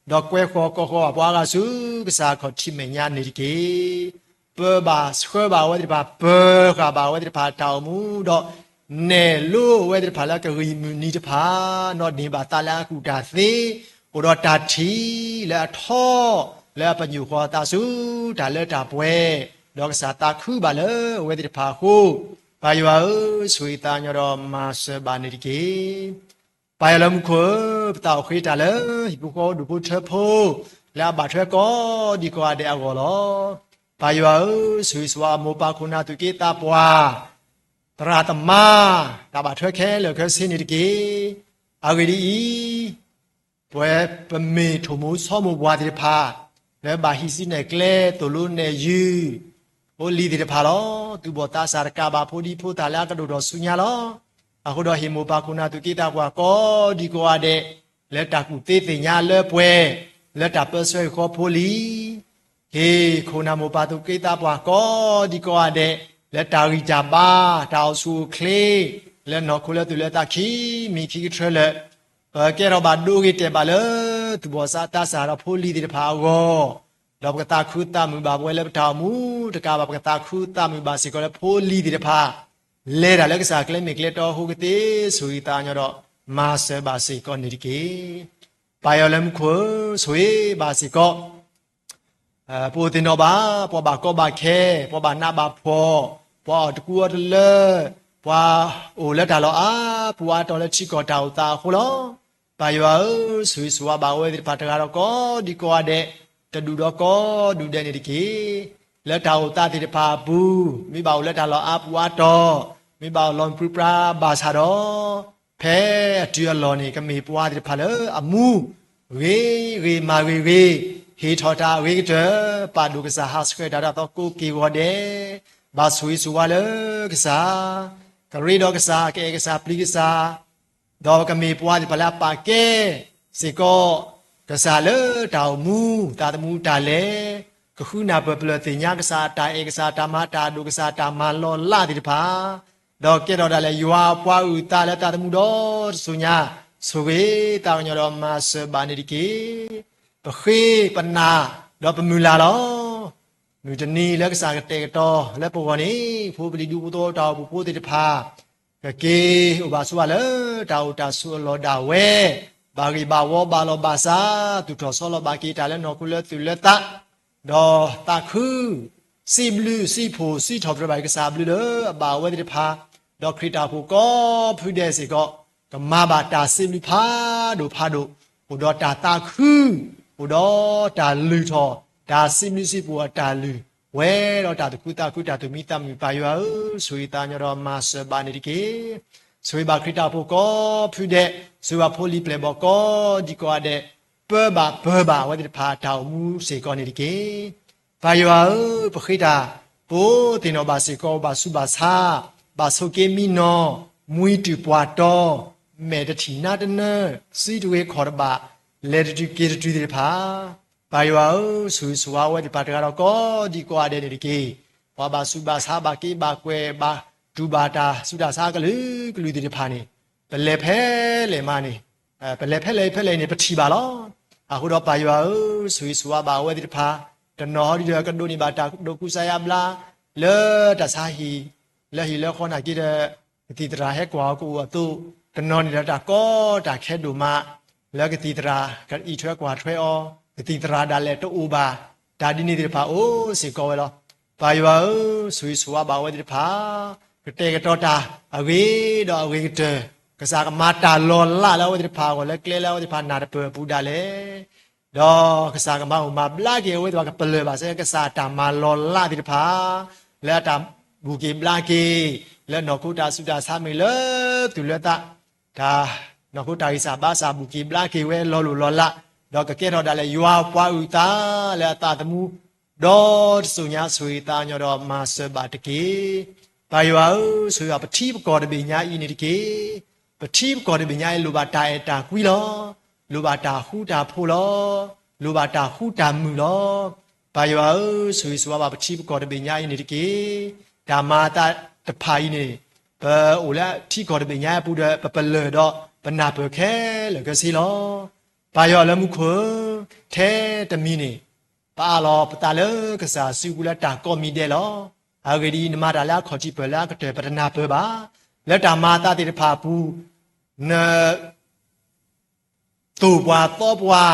ဒီးကွဲဃီၤကိးဃီၤဘၣ်ပှၤအဂၤဆူကစၢ်အခီၣ်ထံးမဲာ်ညါန့ၣ်တက့ၢ်. ပၢဘၣ်ဆှၢဘၣ်အဝဲသ့ၣ်တဖၣ်, ပၢဃာ်ဘၣ်အဝဲသ့ၣ်တဖၣ်တၢ်အိၣ်မူ, ဒီးနဲၣ်လိအဝဲသ့ၣ်တဖၣ်လၢကရံၣ်မုၢ်နံၤတဖၣ်, နီၢ်ဒ့ၣ်ဘၣ်သးလၢအကူၣ်တၢ်သ့, အိၣ်ဒီးတၢ်ထံၣ်လၢအထီ, လၢအပညိၣ်ဃီၤသးဆူတၢ်လၢတၢ်ပှဲၤ, ဒီးကစၢ်သးခုဘၣ်လၢအဝဲသ့ၣ်တဖၣ်အဃိ, ပၢ်ယွၤဧၢ, ဆိၣ်ဂ့ၤသးကညီၤဒီးမၤစၢၤဘၣ်န့ၣ်တက့ၢ်. ပၢ်ယွၤလၢမူခိၣ်ဧၢ, ပသးအိၣ်ဃ့တၢ်လၢဟံၣ်ဖိဃီဖိဒူၣ်ဖိထၢဖိ, လၢအဘၣ်ထွဲကိးဒံကိးဂၤဒဲးအဂီၢ်လီၤ. ပၢ်ယွၤဧၢ, ဆိၣ်ဂ့ၤဆိၣ်ဝါအမိၢ်ပၢ်ခိၣ်နၢ်သူၣ်က့သးပှၢ်, သရၣ်သမါ, တၢ်ဘၣ်ထွဲခဲလၢာ်ခဲဆ့န့ၣ်တက့ၢ်. အဂ့ၢ်ဒ်အံၤ, ပဝဲပမ့ၢ်ထိၣ်မိၢ်ဆီမိၢ်ပှၢ်သ့ၣ်တဖၣ်, လၢဘၣ်ဟံးစုနဲၣ်ကျဲ သိၣ်လိနဲၣ်ယုၢ်, ဖိလံၤသ့ၣ်တဖၣ်လီၤ. သူၣ်ဘီၣ်သးစၢ်တကးဘၣ်ဖိဒံဖိသၣ်လၢအကဒိၣ်ထီၣ်ဆူညါလီၤ. အဃိဒီးဟ့ၣ်မိၢ်ပၢ်ခိၣ်နၢ်သူၣ်က့သးပှၢ်ကိးဒံကိးဂၤဒဲး, လၢတၢ်ကူၣ်သ့သ့ၣ်ညါလၢပှဲၤ, လၢတၢ်ပၢဆှၢဟံၣ်ဃီဖိလံၤ ဟ့ၣ်ခိၣ်နၢ်မိၢ်ပၢ်သူၣ်က့သးပှၢ်ကိးဒံကိးဂၤဒဲး, လၢတၢ်ဂံၢ်တၢ်ဘါ, တၢ်အိၣ်ဆူၣ်အိၣ်ချ့, လၢနီၢ်ခိလၢသူၣ်လၢသးခံမံၤခံကထြၢလၢာ်, ပကဲထီၣ်ဘၣ်ဒိဂ့ၤတဲာ်ဘၣ်လၢ သူၣ်ဘီၣ်သးစၢ်ဒီးဖိလံၤသ့ၣ်တဖၣ်အဂီၢ်, ဒီးပကသးခုသးမုာ်ဘၣ်ပဝဲလၢပတၢ်အိၣ်မူ, တကးဘၣ်ပကသးခုသးမုာ်ဘၣ်စ့ၢ်ကီးလၢဖိလံၤသ့ၣ်တဖၣ်, လဲၤတၢ်လၢကစၢ်ကျဲမ့ၢ်ကျဲတီအဃိကသ့, ဆိၣ်ဂ့ၤသးကညီၤဒီးမၤစၢၤဘၣ်စ့ၢ်ကီးန့ၣ်တက့ၢ်. ပၢ်ယွၤလၢမူခိၣ်ဧၢ, ဆိၣ်ဂ့ၤဘၣ်စ့ၢ်ကီး ပအိၣ်သ့ၣ်နီၣ်ဘၣ်, ပှၤဘၣ်ကီဘၣ်ခဲ, ပှၤဘၣ်နးဘၣ်ဖှီၣ်, ပှၤအီၣ်တကူအီတလၢ, ပှၤအိၣ်လၢတၢ်လီၢ်အါပူၤအါတီၤလၢထံကီၢ်တၢ်အိၣ်သးအဃိလီၤ. ပၢ်ယွၤဧၢ, ဆိၣ်ဂ့ၤဆိၣ်ဝါဘၣ်အဝဲသ့ၣ်တဖၣ်တဂၤဒီးကိးဒံကိးဂၤဒဲး, တဒူၣ်ဒီးကိးဒူၣ်ဒဲးန့ၣ်တက့ၢ်. လၢတၢ်အိၣ်သးသ့ၣ်တဖၣ်အပူၤ, မ့ၢ်ဘၣ်အိၣ်လၢတၢ်လီၢ်အါပူၤအါတီၤ, မ့ၢ်ဘၣ်အိၣ်လီၤပြံပြါဘၣ်ဆၣ်ဒီး, ဖဲအတုၤအလီၢ်န့ၣ် ကမ့ၢ်ပှၤသ့ၣ်တဖၣ်လၢအမူဂ့ၤဂ့ၤမၤဂ့ၤဂ့ၤ, ဟ့ၣ်ထီၣ်တၢ်အဂ့ၤကတၢၢ်, ပာ်ဒိၣ်ကစၢ်ဟးဆှဲးတၢ်တၢ်သီကိးက့ၤဂီၤဒဲး, ဘၣ်ဆိၣ်ဂ့ၤဆိၣ်ဝါလၢကစၢ်, ကရ့ဒီးကစၢ်, ကအဲၣ်ကစၢ်, ပျံၤကစၢ်, ဒီးကမ့ၢ်ပှၤသ့ၣ်တဖၣ်လၢအပာ်ကဲစ့ၢ်ကီး ကစၢ်လၢတၢ်အိၣ်မူ သးသမူတၢ်လဲၤ, ကဃုနၢ်ပၢၢ်ပလၢၢ်သ့ၣ်ညါကစၢ်အတၢ်အဲၣ်, ကစၢ်အတၢ်မၤတၢ်အဒိၣ်, ကစၢ်အတၢ်မၤလီၤလးသ့ၣ်တဖၣ်, ဒီးကဲထီၣ်ဒၣ်လဲာ်ယွၤအပှၤအုၣ်အသးလၢသးသမူဒီတစိၤညါ, ဆိၣ်ဂ့ၤသးကညီၤဒီးမၤစၢၤဘၣ်န့ၣ်တက့ၢ်. ပဃ့ပနာ်ဒီးပမုၢ်လၢ်လီၤ. မုၢ်တနံၤလၢကစၢ်ကတဲာ်ကတီၤလၢပဂီၢ်န့ၣ်, ဖိပလံၤဒူဖိသဝီတၢ်အိၣ်ဖှိၣ်ဖိသ့ၣ်တဖၣ် ကက့ၤအိၣ်ဘၣ်ဆိးဘၣ်လၢတၢ်အိၣ်တၢ်ဆိးအလီၢ်ဒၣ်ဝဲ, ဘၣ်ဂ့ၢ်ဘၣ်ဝီဘၣ်လီၢ်ဘၣ်စး, သူၣ်ထီၣ်ဆီလီၤဘၣ်က့ၤတၢ်လၢနီၢ်ခိလၢသူၣ်လၢသး, ဒီးသးခု စံးဘျုးစံးဖှိၣ်စံးထီၣ်ပတြၢၤဘၣ်ကစၢ်အဘျုးလၢအဘၣ်အဝဲသ့ၣ်တဖၣ်, ဒီးခရံာ်တၢ်အိၣ်ဖှိၣ်ကိးဖုဒဲးစ့ၢ်ကီး ကမၤဘၣ်တၢ်စံးဘျုးဖးဒိၣ်ဖးဒိၣ်, အိၣ်ဒီးတၢ်သးခု, အိၣ်ဒီးတၢ်လုၢ်ထီၣ်, တၢ်စံးဘျုးစံးဖှိၣ်အတၢ်လုၢ်, ဝဲဒီးတၢ်သူၣ်ခုသးခုတၢ်သူၣ်မံသးမုာ်, ပၢ်ယွၤဧၢ, ဆိၣ်ဂ့ၤသးကညီၤဒီးမၤစၢၤဘၣ်န့ၣ်တက့ၢ်. ဆိၣ်ဂ့ၤဘၣ်ခရံာ်တၢ်အိၣ်ဖှိၣ်ကိးဖုဒဲး, ဆိၣ်ဂ့ၤဘၣ်ဖိလံၤပျဲၢ်ဘီၣ်ကိးဒံကိးဂၤဒဲး, ပၢဘၣ်ပၢဘၣ်အဝဲသ့ၣ်တဖၣ်အတၢ်အိၣ်မူစ့ၢ်ကီးန့ၣ်တက့ၢ်. ပၢ်ယွၤဧၢ, ပဃ့တၢ်, ပအိၣ်သ့ၣ်နီၣ်ဘၣ်စ့ၢ်ကီး ဘၣ်ဆူးဘၣ်ဆါ, ဘၣ်ဆိးက့မံနီၤ, မှံတုၤပှၢ်တီ, မဲာ်တထံၣ်နါတနၢ, စုတဂ့ၤခီၣ်တဘၣ်, လဲၤတတုၤက့ၤတတုၤသ့ၣ်တဖၣ်, ပၢ်ယွၤဧၢ, ဆိၣ်ဂ့ၤဆိၣ်ဝါဝဲသ့ၣ်တဖၣ်တဂၤဒီးကိးဒံကိးဂၤဒဲးန့ၣ်တက့ၢ်. ပှၤဘၣ်ဆူးဘၣ်ဆါ, ဘၣ်က့ဘၣ်ကွဲး, ဘၣ်တူၢ်ဘၣ်တၢ်ဆူးတၢ်ဆါအကလုာ်ကလုာ်သ့ၣ်တဖၣ်န့ၣ်, ပလဲၤဖဲလဲၣ်မးန့ၣ်, ပလဲၤဖဲလဲၣ်ဖဲလဲၣ်န့ၣ် ပထံၣ်ဘၣ်လီၤ. အဃိဒီးပၢ်ယွၤဧၢ, ဆိၣ်ဂ့ၤဆိၣ်ဝါဘၣ်အဝဲသ့ၣ်တဖၣ်, တနီၤဟီဒ်ဒီးကဒိးန့ၢ်ဘၣ်တၢ်ဒိးကူစါယါဘျါ, လၢတၢ်ဆါဟံၣ်, လၢဟံၣ်လၢဃီနာ်က့ဒီး, ကသံၣ်သရၣ်ဟဲကွၢ်အီၤကအိၣ်အသိး, တနီၤန့ၣ်ဒီးတၢ်ကီတၢ်ခဲဒိၣ်မး, လၢကသံၣ်သရၣ်ကအံးထွဲကွၢ်ထွဲအီၤ, ကသံၣ်သရၣ်ဒၣ်လဲာ်တအိၣ်ဘၣ်, တၢ်ဒ်န့ၣ်သ့ၣ်တဖၣ်အိၣ်စ့ၢ်ကီးဝဲလီၤ. ပၢ်ယွၤဧၢ, ဆိၣ်ဂ့ၤဆိၣ်ဝါဘၣ်အဝဲသ့ၣ်တဖၣ်, ကတဲာ်ကတီၤတၢ်အဂ့ၤဒီးအဂ့ၤကတၢၢ်, ကစၢ်ကမၤတၢ်လီၤလးလၢအဝဲသ့ၣ်တဖၣ်အဂီၢ် လၢကျဲလၢအဝဲသ့ၣ်တဖၣ်နၢ်တပၢၢ်အပူၤဒၣ်လဲာ် ဒီးကစၢ်ကမၤအိၣ်မၤဘျါက့ၤအဝဲသ့ၣ်တဖၣ် ကပလၢၢ်ဘၣ်စ့ၢ်ကီး ကစၢ်အတၢ်မၤလီၤလးသ့ၣ်တဖၣ်, လၢအတၢ်ဘူၣ်က့ၤဘျါက့ၤ, လၢနီၢ်ခိတၢ်ဆူးတၢ်ဆါမ့ၢ်ဂ့ၤ, လၢသူၣ်လၢသး, တၢ်, နီၢ်ခိတၢ်ဂံၢ်စၢ်ဘါစၢ် ဘူၣ်က့ၤဘျါက့ၤဝဲလီၤလိၢ်လီၤလး, ဒီးကကဲထီၣ်ဒၣ်လဲာ်ယွၤအပှၤအုၣ်သးလၢအသးသမူ ဒီးတစိၤညါ ဆိၣ်ဂ့ၤသးကညီၤဒီးမၤစၢၤဘၣ်တက့ၢ်. ပၢ်ယွၤဧၢ, ဆိၣ်ဂ့ၤဘၣ်ပထံပကီၢ်တဘ့ၣ်ညါအံၤန့ၣ်တက့ၢ်. ပထံပကီၢ်တဘ့ၣ်ညါအံၤ လိၣ်ဘၣ်တၢ်အဲၣ်တၢ်ကွံလီၤ. လိၣ်ဘၣ်တၢ်ဃူတၢ်ဖိးလီၤ. လိၣ်ဘၣ်တၢ်ဃူတၢ်မုာ်လီၤ. ပၢ်ယွၤဧၢ, ဆိၣ်ဂ့ၤဆိၣ်ဝါဘၣ်ပထံပကီၢ်တဘ့ၣ်ညါအံၤန့ၣ်တက့ၢ်. တၢ်မၤအသးတဖၣ်အံၤန့ၣ်, ပအိၣ်လၢထံကီၢ်တဘ့ၣ်ညါအံၤအပူၤဒီး ပပလၢၢ်ဒီးပနၢ်ပၢၢ်ခဲလၢာ်ခဲဆ့လီၤ. ပၢ်ယွၤလၢမူခိၣ်ဧၢ, ထဲတမံၤန့ၣ် ပအးလီၤပသးလၢကစၢ်စုပူၤလၢတၢ်ကိးမံၤဒဲးလီၤ. အဂ့ၢ်ဒ်အံၤ, နမၤတၢ်လၢအခီၣ်ထံးပၢၢ်လၢအကတၢၢ် ပတနၢ်ပၢၢ်ဘၣ်. လၢတၢ်မၤအသးသ့ၣ်တဖၣ်အပူၤ, န သိၣ်ပှၤသီပှၤ,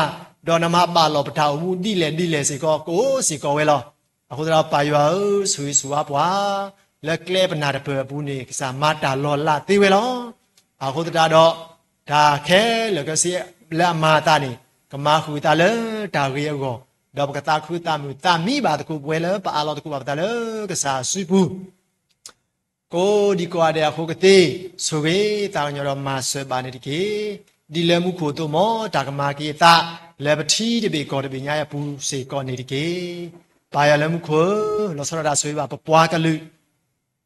ဒီးနမၤဘၣ်လီၤပတၢ်အိၣ်မူဒ်လဲၣ်ဒ်လဲၣ်စ့ၢ်ကီး ကအိၣ်စ့ၢ်ကီးဝဲလီၤ. အဃိသတးဒီးပၢ်ယွၤဧၢ, ဆိၣ်ဂ့ၤဆိၣ်ဝါပှၤ လၢကျဲပနၢ်တပၢၢ်အပူၤန့ၣ် ကစၢ်မၤတၢ်လီၤလးသ့ဝဲလီၤ. အဃိသတးဒီး တၢ်ခဲလၢာ်ခဲဆ့လၢအမၤအသးန့ၣ် ကမၤဃုာ်အသးလၢတၢ်ဂ့ၤအဂီၢ်, ဒီးပကသးခုသးမုာ်သးမံဘၣ်သကိးပဝဲလၢပအးလီၤသကိးဘၣ်ပသးလၢကစၢ်အစုပူၤ ကိးဒံကိးဂၤဒဲးအဃိကသ့, ဆိၣ်ဂ့ၤသးကညီၤဒီးမၤစၢၤဘၣ်န့ၣ်တက့ၢ်. ဒ်လၢမူခိၣ်အသိးမ့ၢ် တၢ်ကမၤက့ၤအသး လၢပထံတဘ့ၣ်ကီၢ်တဘ့ၣ်ညါအံၤအပူၤစ့ၢ်ကီးန့ၣ်တက့ၢ်. ပၢ်ယွၤလၢမူခိၣ်ဧၢ, လီၤဆီဒၣ်တၢ်ဆိၣ်ဂ့ၤဘၣ်ပပှၤကလုာ်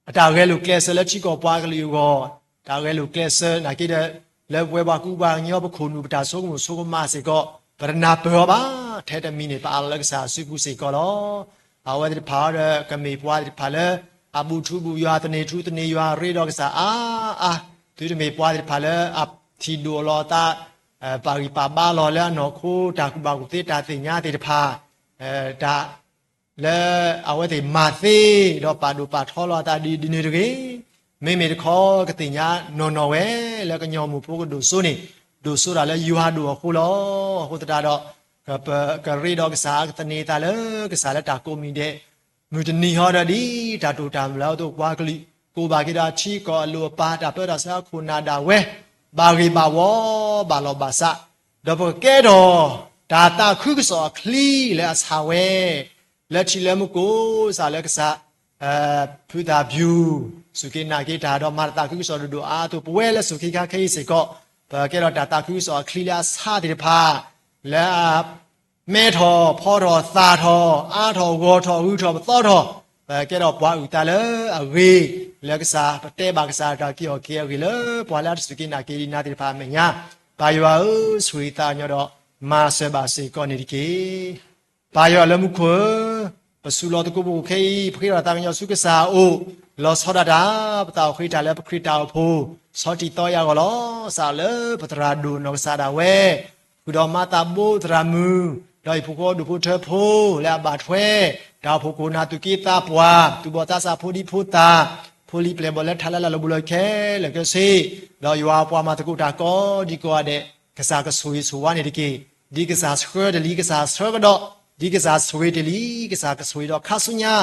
အတၢ်ဂဲၤလိာ်ကျဲးစၢးလၢထံကီၢ်ပှၤကလုာ်အဂီၢ်, တၢ်ဂဲၤလိာ်ကျဲးစၢးနာ်က့ဒီး လၢပဝဲပှၤကူပှၤကညီ ပခိၣ်နူာ် ပတၢ်ဆိကမိၣ်ဆိကမးစ့ၢ်ကီး ပတနၢ်ပၢၢ်အီၤဘၣ်. ထဲတမံၤန့ၣ် ပအးလီၤလၢကစၢ်အစုပူၤစ့ၢ်ကီးလီၤ. အဝဲသ့ၣ်တဖၣ်ဒီး ကမ့ၢ်ပှၤသ့ၣ်တဖၣ်လၢ အဘူၣ်ထူဘူၣ်ယွၤ သန့ၤထူသန့ၤယွၤ ရ့ဒီးကစၢ်အါအါ, သုတမ့ၢ်ပှၤသ့ၣ်တဖၣ်လၢအထံၣ်ဒိၣ်လီၤအသး, ပာ်ဂံၢ်ပာ်ဘါလီၤလၢအနီၢ်ခိ တၢ်ကူၣ်ဘၣ်ကူၣ်သ့တၢ်သ့ၣ်ညါသ့ၣ်တဖၣ်, တၢ် လၢအဝဲသ့ၣ်မၤသ့ ဒီးပာ်ဒိၣ်ပာ်ထီလီၤအသးဒ်န့ၣ်တဂ့ၤ, မ့မ့ၢ်တခီ ကသ့ၣ်ညါနီၢ်နီၢ်ဝဲ လၢကညီမိၢ်ဖိကဒိၣ်စိန့ၣ် ဒိၣ်စိတၢ်လၢယွၤဒိၣ်အဃိလီၤ. အဃိသတးဒီး ကရ့ဒီးကစၢ် ကသန့ၤသးလၢကစၢ်လၢတၢ်ကိးမံၤဒဲး, မုၢ်တနံၤဟီဒီးဒ်တၢ်တိာ်တၢ်မုၢ်လၢအသိး ပှၤကလုာ် ကိးဘၣ်က့ၤဒီးအထံအကီၢ်အလိၤအပၤ တၢ်ပၢတၢ်ဆှၢအခိၣ်နၢ်ဒၣ်ဝဲ ဘၣ်ဂ့ၢ်ဘၣ်ဝီ ဘၣ်လီၢ်ဘၣ်စး, ဒီးပကကဲထီၣ် တၢ်သးခုကစီၣ်အချံလၢအဆၣ်ဝဲ လၢထံလၢမူကအိၣ်စ့ၢ်လၢကစၢ် ဖုသၣ်ပျူၤ စူၢ်က့ၤနာ်က့ၤတၢ်ဒီးမၤတၢ်သးခုကစီၣ်ဒိၣ်ဒိၣ်အါအါအသိး ပဝဲလၢစူၢ်က့ၤခါခဲအံၤစ့ၢ်ကီး ပကဲထီၣ်တၢ်သးခုကစီၣ်အချံလၢအဆၣ်သ့ၣ်တဖၣ် လၢအ မဲထီၣ်ဖီထီၣ်သၣ်ထီၣ် အါထီၣ်ဂီၢ်ထီၣ်ဂုၤထီၣ်ပသီထီၣ် ပကဲထီၣ်ပှၤအုၣ်သးလၢအဂ့ၤ လၢကစၢ်ပတဲဘၣ်ကစၢ်တၢ်က့ၤအီၣ်က့ၤအဂ့ၢ်လၢပှၤလၢအတစူၢ်က့ၤနာ်က့ၤဒံးနၤသ့ၣ်တဖၣ်အမဲာ်ညါ, ပၢ်ယွၤဧၢ, ဆိၣ်ဂ့ၤသးကညီၤဒီး မၤစၢၤဘၣ်စ့ၢ်ကီးန့ၣ်တက့ၢ်. ပၢ်ယွၤလၢမူခိၣ်ဧၢ, ပစူးလီၤသကိးပခိၣ်ခဲအံၤ ပဃ့ထီၣ်သးကညီၤဆူကစၢ်အအိၣ်, လီၤဆီဒၣ်တၢ် ပသးအိၣ်ဃ့တၢ်လၢပခရံာ်တၢ်အိၣ်ဖှိၣ် ဆီထံၣ်သီယၤအဂီၢ်လီၤ. စးလၢပသရၣ်ဒိၣ်နီၢ်ကစၢ်ဒၣ်ဝဲ ဃုာ်ဒီးမၤသးဘိသရၣ်မုၣ်, ဒီးဟံၣ်ဖိဃီဒိၣ်ဖိထၢဖိ လၢအဘၣ်ထွဲ တၢ်အိၣ်ဖှိၣ်ခိၣ်နၢ်သူၣ်က့သးပှၢ် သူၣ်ဘီၣ်သးစၢ်ဖိဒံဖိသၣ်, ဖိလံၤပျဲၢ်ဘီၣ်လၢထးလၢလၢ်လၢပူၤလီၢ်ခဲလၢာ်ခဲဆ့, ဒီးယွၤအပှၤမၤသကိးတၢ်ကိးဒံကိးဂၤဒဲး, ကစၢ်ကဆိၣ်ဂ့ၤဆိၣ်ဝါန့ၣ်တက့ၢ်. ဒ်ကစၢ်ဆှၢတလံၤ ကစၢ်ဆှၢကဒီး, ဒ်ကစၢ်ဆိၣ်ဂ့ၤတလံၤ ကစၢ်ကဆိၣ်ဂ့ၤဒီးခါဆူညါ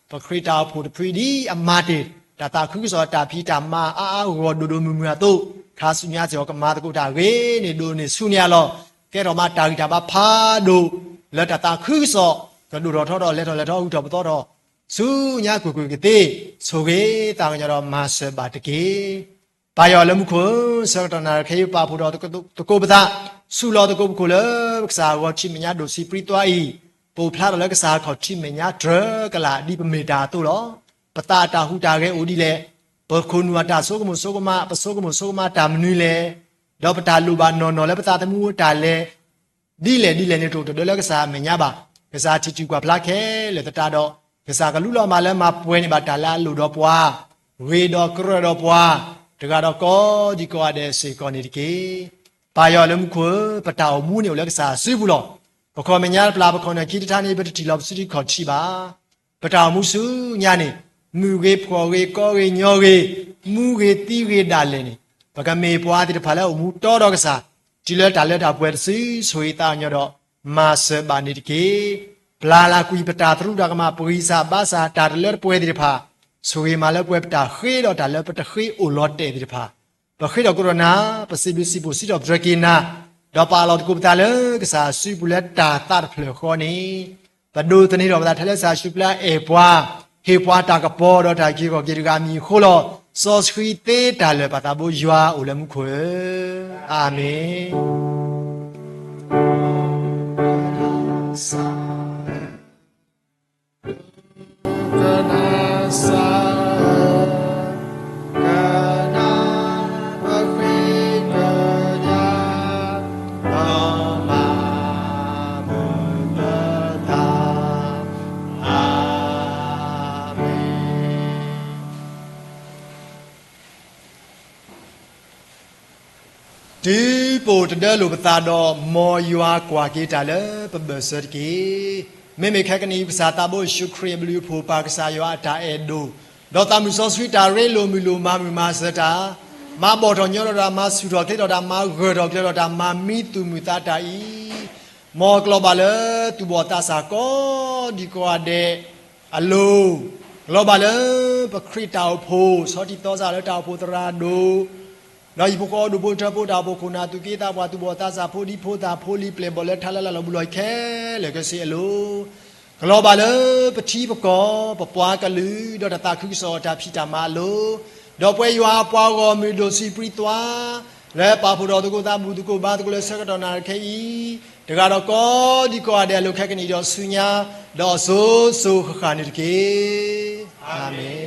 ပခရံာ်တၢ်အိၣ်ဖှိၣ်တဖုဒ်အမၤတ့ၢ် တၢ်သးခုကစီၣ်တၢ်ဖံးတၢ်မၤအါအါဂီၢ်ဂီၢ်ဒိၣ်ဒိၣ်မုၢ်မုၢ်အသိး, ခါဆူညါစ့ၢ်ကီးကမၤသကိးတၢ်ဂ့ၤန့ၣ်ဒိၣ်န့ၢ်ဆူန့ၢ်အလီၢ်, ကဲထီၣ်မးတၢ်ဂံၢ်တၢ်ဘါဖးဒိၣ် လၢတၢ်သးခုကစီၣ် ကဒိၣ်ထီၣ်ထီထီၣ်လဲၤထီၣ်လဲၤထီၣ်ဂုၤထီၣ်ပသီထီၣ် ဆူညါကွ့ၢ်ကွ့ၢ်ကသ့, ဆိၣ်ဂ့ၤသးကညီၤဒီးမၤစၢၤဘၣ်တက့ၢ်. ပၢ်ယွၤလၢမူခိၣ်ဧၢ, ဆၢကတီၢ်နၣ်ရံၣ်ခဲအံၤ ပာ်ဖှိၣ်ဒီးသကိးပသး, စူးလီၤသကိးပခိၣ်လၢ ပကစၢ်အဂီၢ်ထံၣ်မဲာ်ညါဒိၣ်ဆံးပြံသွါအံၤ, ပအိၣ်ဖျါထီၣ်လၢကစၢ်အခီၣ်ထံးမဲာ်ညါတြၢၤကလာ်ဒ်ပမ့ၢ်တၢ်အသိးလီၤ. ပသးအတၢ်ဟူးတၢ်ဂဲၤအိၣ်ဒ်လဲၣ်, ပခိၣ်နူာ်အတၢ်ဆိကမိၣ်ဆိကမး ပဆိကမိၣ်ဆိကမးတၢ်မနုၤလဲၣ်, ဒီးပတၢ်လိၣ်ဘၣ်နီၢ်နီၢ်လၢပသးသမူတၢ်လဲၤ ဒ်လဲၣ်ဒ်လဲၣ်န့ၣ် တအိၣ်တဒၢလၢကစၢ်အမဲာ်ညါဘၣ်. ကစၢ်ထံၣ်တုၤကွၢ်ဖျါခဲလၢာ်သတးဒီး, ကစၢ်ကလူလီၤမၢ်လၢမၤပှဲၤန့ၢ်ဘၣ်တၢ်လၢအလိၣ်ဒီးပှၤ, ဂ့ၤဒီးကြၢးဒီးပှၤ, တဂၤဒီးကိးဒံကိးဂၤဒဲးစ့ၢ်ကီးန့ၣ်တက့ၢ်. ပၢ်ယွၤလၢမူခိၣ်ဧၢ, ပတၢ်အိၣ်မူန့ၣ်အိၣ်လၢကစၢ်အစုပူၤလီၤ. ပခီၣ်မဲာ်ညါတပျၢ် ပခီၣ်နၢၣ်ခံတထါန့ၣ် ပတထံၣ်လီၤပစုထံခီၣ်ထံးဘၣ်. ပတၢ်အိၣ်မူဆူညါန့ၣ်, မုၢ်ဂ့ၤဖှီၣ်ဂ့ၤကီဂ့ၤညီဂ့ၤ, မူဂ့ၤသံဂ့ၤဒၣ်လဲာ်န့ၣ်, ပကမ့ၢ်ပှၤသ့ၣ်တဖၣ်လၢအအိၣ်မူတီဒီးကစၢ်, တုၤလၢတၢ်လၢတၢ်ပှဲၤတစု, ဆိၣ်ဂ့ၤသးကညီၤဒီး မၤစၢၤဘၣ်န့ၣ်တက့ၢ်. ပျၢ်လၢကွံာ်ပတၢ်သရူးတၢ်ကမၣ် ပဂံၢ်စၢ်ဘါစၢ်တၢ်တလၢတပှဲၤသ့ၣ်တဖၣ်, ဆိၣ်ဂ့ၤမးလၢပှဲၤပတၢ်ဃ့ဒီးတၢ်လၢပတဃ့အိၣ်လီၤတဲာ်သ့ၣ်တဖၣ် ပဃ့ထီၣ်ကရၢနၤ, ပစံးဘျုးစံးဖှိၣ်စံးထီၣ်ပတြၢၤက့ၤနၤ, ဒီးပာ်လီၤသကိးပသးလၢကစၢ်အစုပူၤလၢတၢ်သးတဖျၢၣ်ဃီန့ၣ်, ပဒိးသန့ၤထီၣ်ပသးထဲလၢကစၢ်ယ့ၣ်ၡူးခရံာ်အအဲၣ်ပှၤ, ဟ့ၣ်ပှၤတၢ်ကပီၤဒီးတၢ်က့ၤဂီၢ်က့ၤတဂၤအမံၤအဃိလီၤ. စီဆှံသ့တၢ်လၢာ်ပၢ်သးဘိယွၤအိၣ်လၢမူခိၣ်ဧၢ, အၤမ့ၣ်. တုၤပအိၣ်တဒၢလိာ်ပသးဒီး မ်ယွၤကွၢ်က့ၤတၢ်လၢပဘၢၣ်စၢၤတက့ၢ်. မ့မ့ၢ်ခဲကနံၣ်အံၤ ပကစၢ်သးဘိယ့ၣ်ၡူးခရံာ်အဘျုးအဖှိၣ် ပၢ်ကစၢ်ယွၤအတၢ်အဲၣ်ဒိၣ်, ဒီးသးမုၢ်စီဆှံတၢ်ရ့လိာ်မုာ်လိာ်မၤမုာ်မၤစၢၤတၢ်, မၤဘီၣ်ထီၣ်ညီထီၣ်တၢ်, မၤဆူၣ်ထီၣ်ချ့ထီၣ်တၢ်, မၤဂၢၢ်ထီၣ်ကျၢၤထီၣ်တၢ်, မၤမံသူၣ်မုာ်သးတၢ်အံၤ, မ်ကလီၤဘၣ်လၢသူၣ်ဘီၣ်သးစၢ်ကိးဒံကိးဂၤဒဲးအလိၤ, ကလီၤဘၣ်လၢပခရံာ်တၢ်အိၣ်ဖှိၣ် ဆီထံၣ်သီစးလၢတၢ်အိၣ်ဖှိၣ်သရၣ်ဒိၣ်, ဒီးဟံၣ်ဖိဃီဒိၣ်ဖိထၢဖိ တၢ်အိၣ်ဖှိၣ်ခိၣ်နၢ်သူၣ်က့သးပှၢ် သူၣ်ဘီၣ်သးစၢ်ဖိဒံဖိသၣ် ဖိလံၤပျဲၢ်ဘီၣ်လၢထးလၢလၢ်လၢပူၤလီၢ်ခဲလၢာ်ခဲဆ့အလိၤ, ကလီၤဘၣ်လၢပထံပကီၢ် ပပှၤကလုာ် ဒီးတၢ်သးခုကစီၣ်တၢ်ဖံးတၢ်မၤအလိၤ, ဒီးပဝဲယွၤအပှၤဂီၢ်မုၢ်ဒိၣ်ဆံးပြံသွါ လၢပာ်ဖှိၣ်ဒီးသကိးသးဘူၣ်သကိးဘါသကိးလၢဆၢကတီၢ်နၣ်ရံၣ်ခဲအံၤ, တဂၤဒီးကိးဒံကိးဂၤဒဲးအလိၤ ခဲကနံၣ်အံၤဒီးဆူညါ, ဒီးအစိၤစိၤဃၣ်ဃၣ်န့ၣ်တက့ၢ်. အၤမ့ၣ်.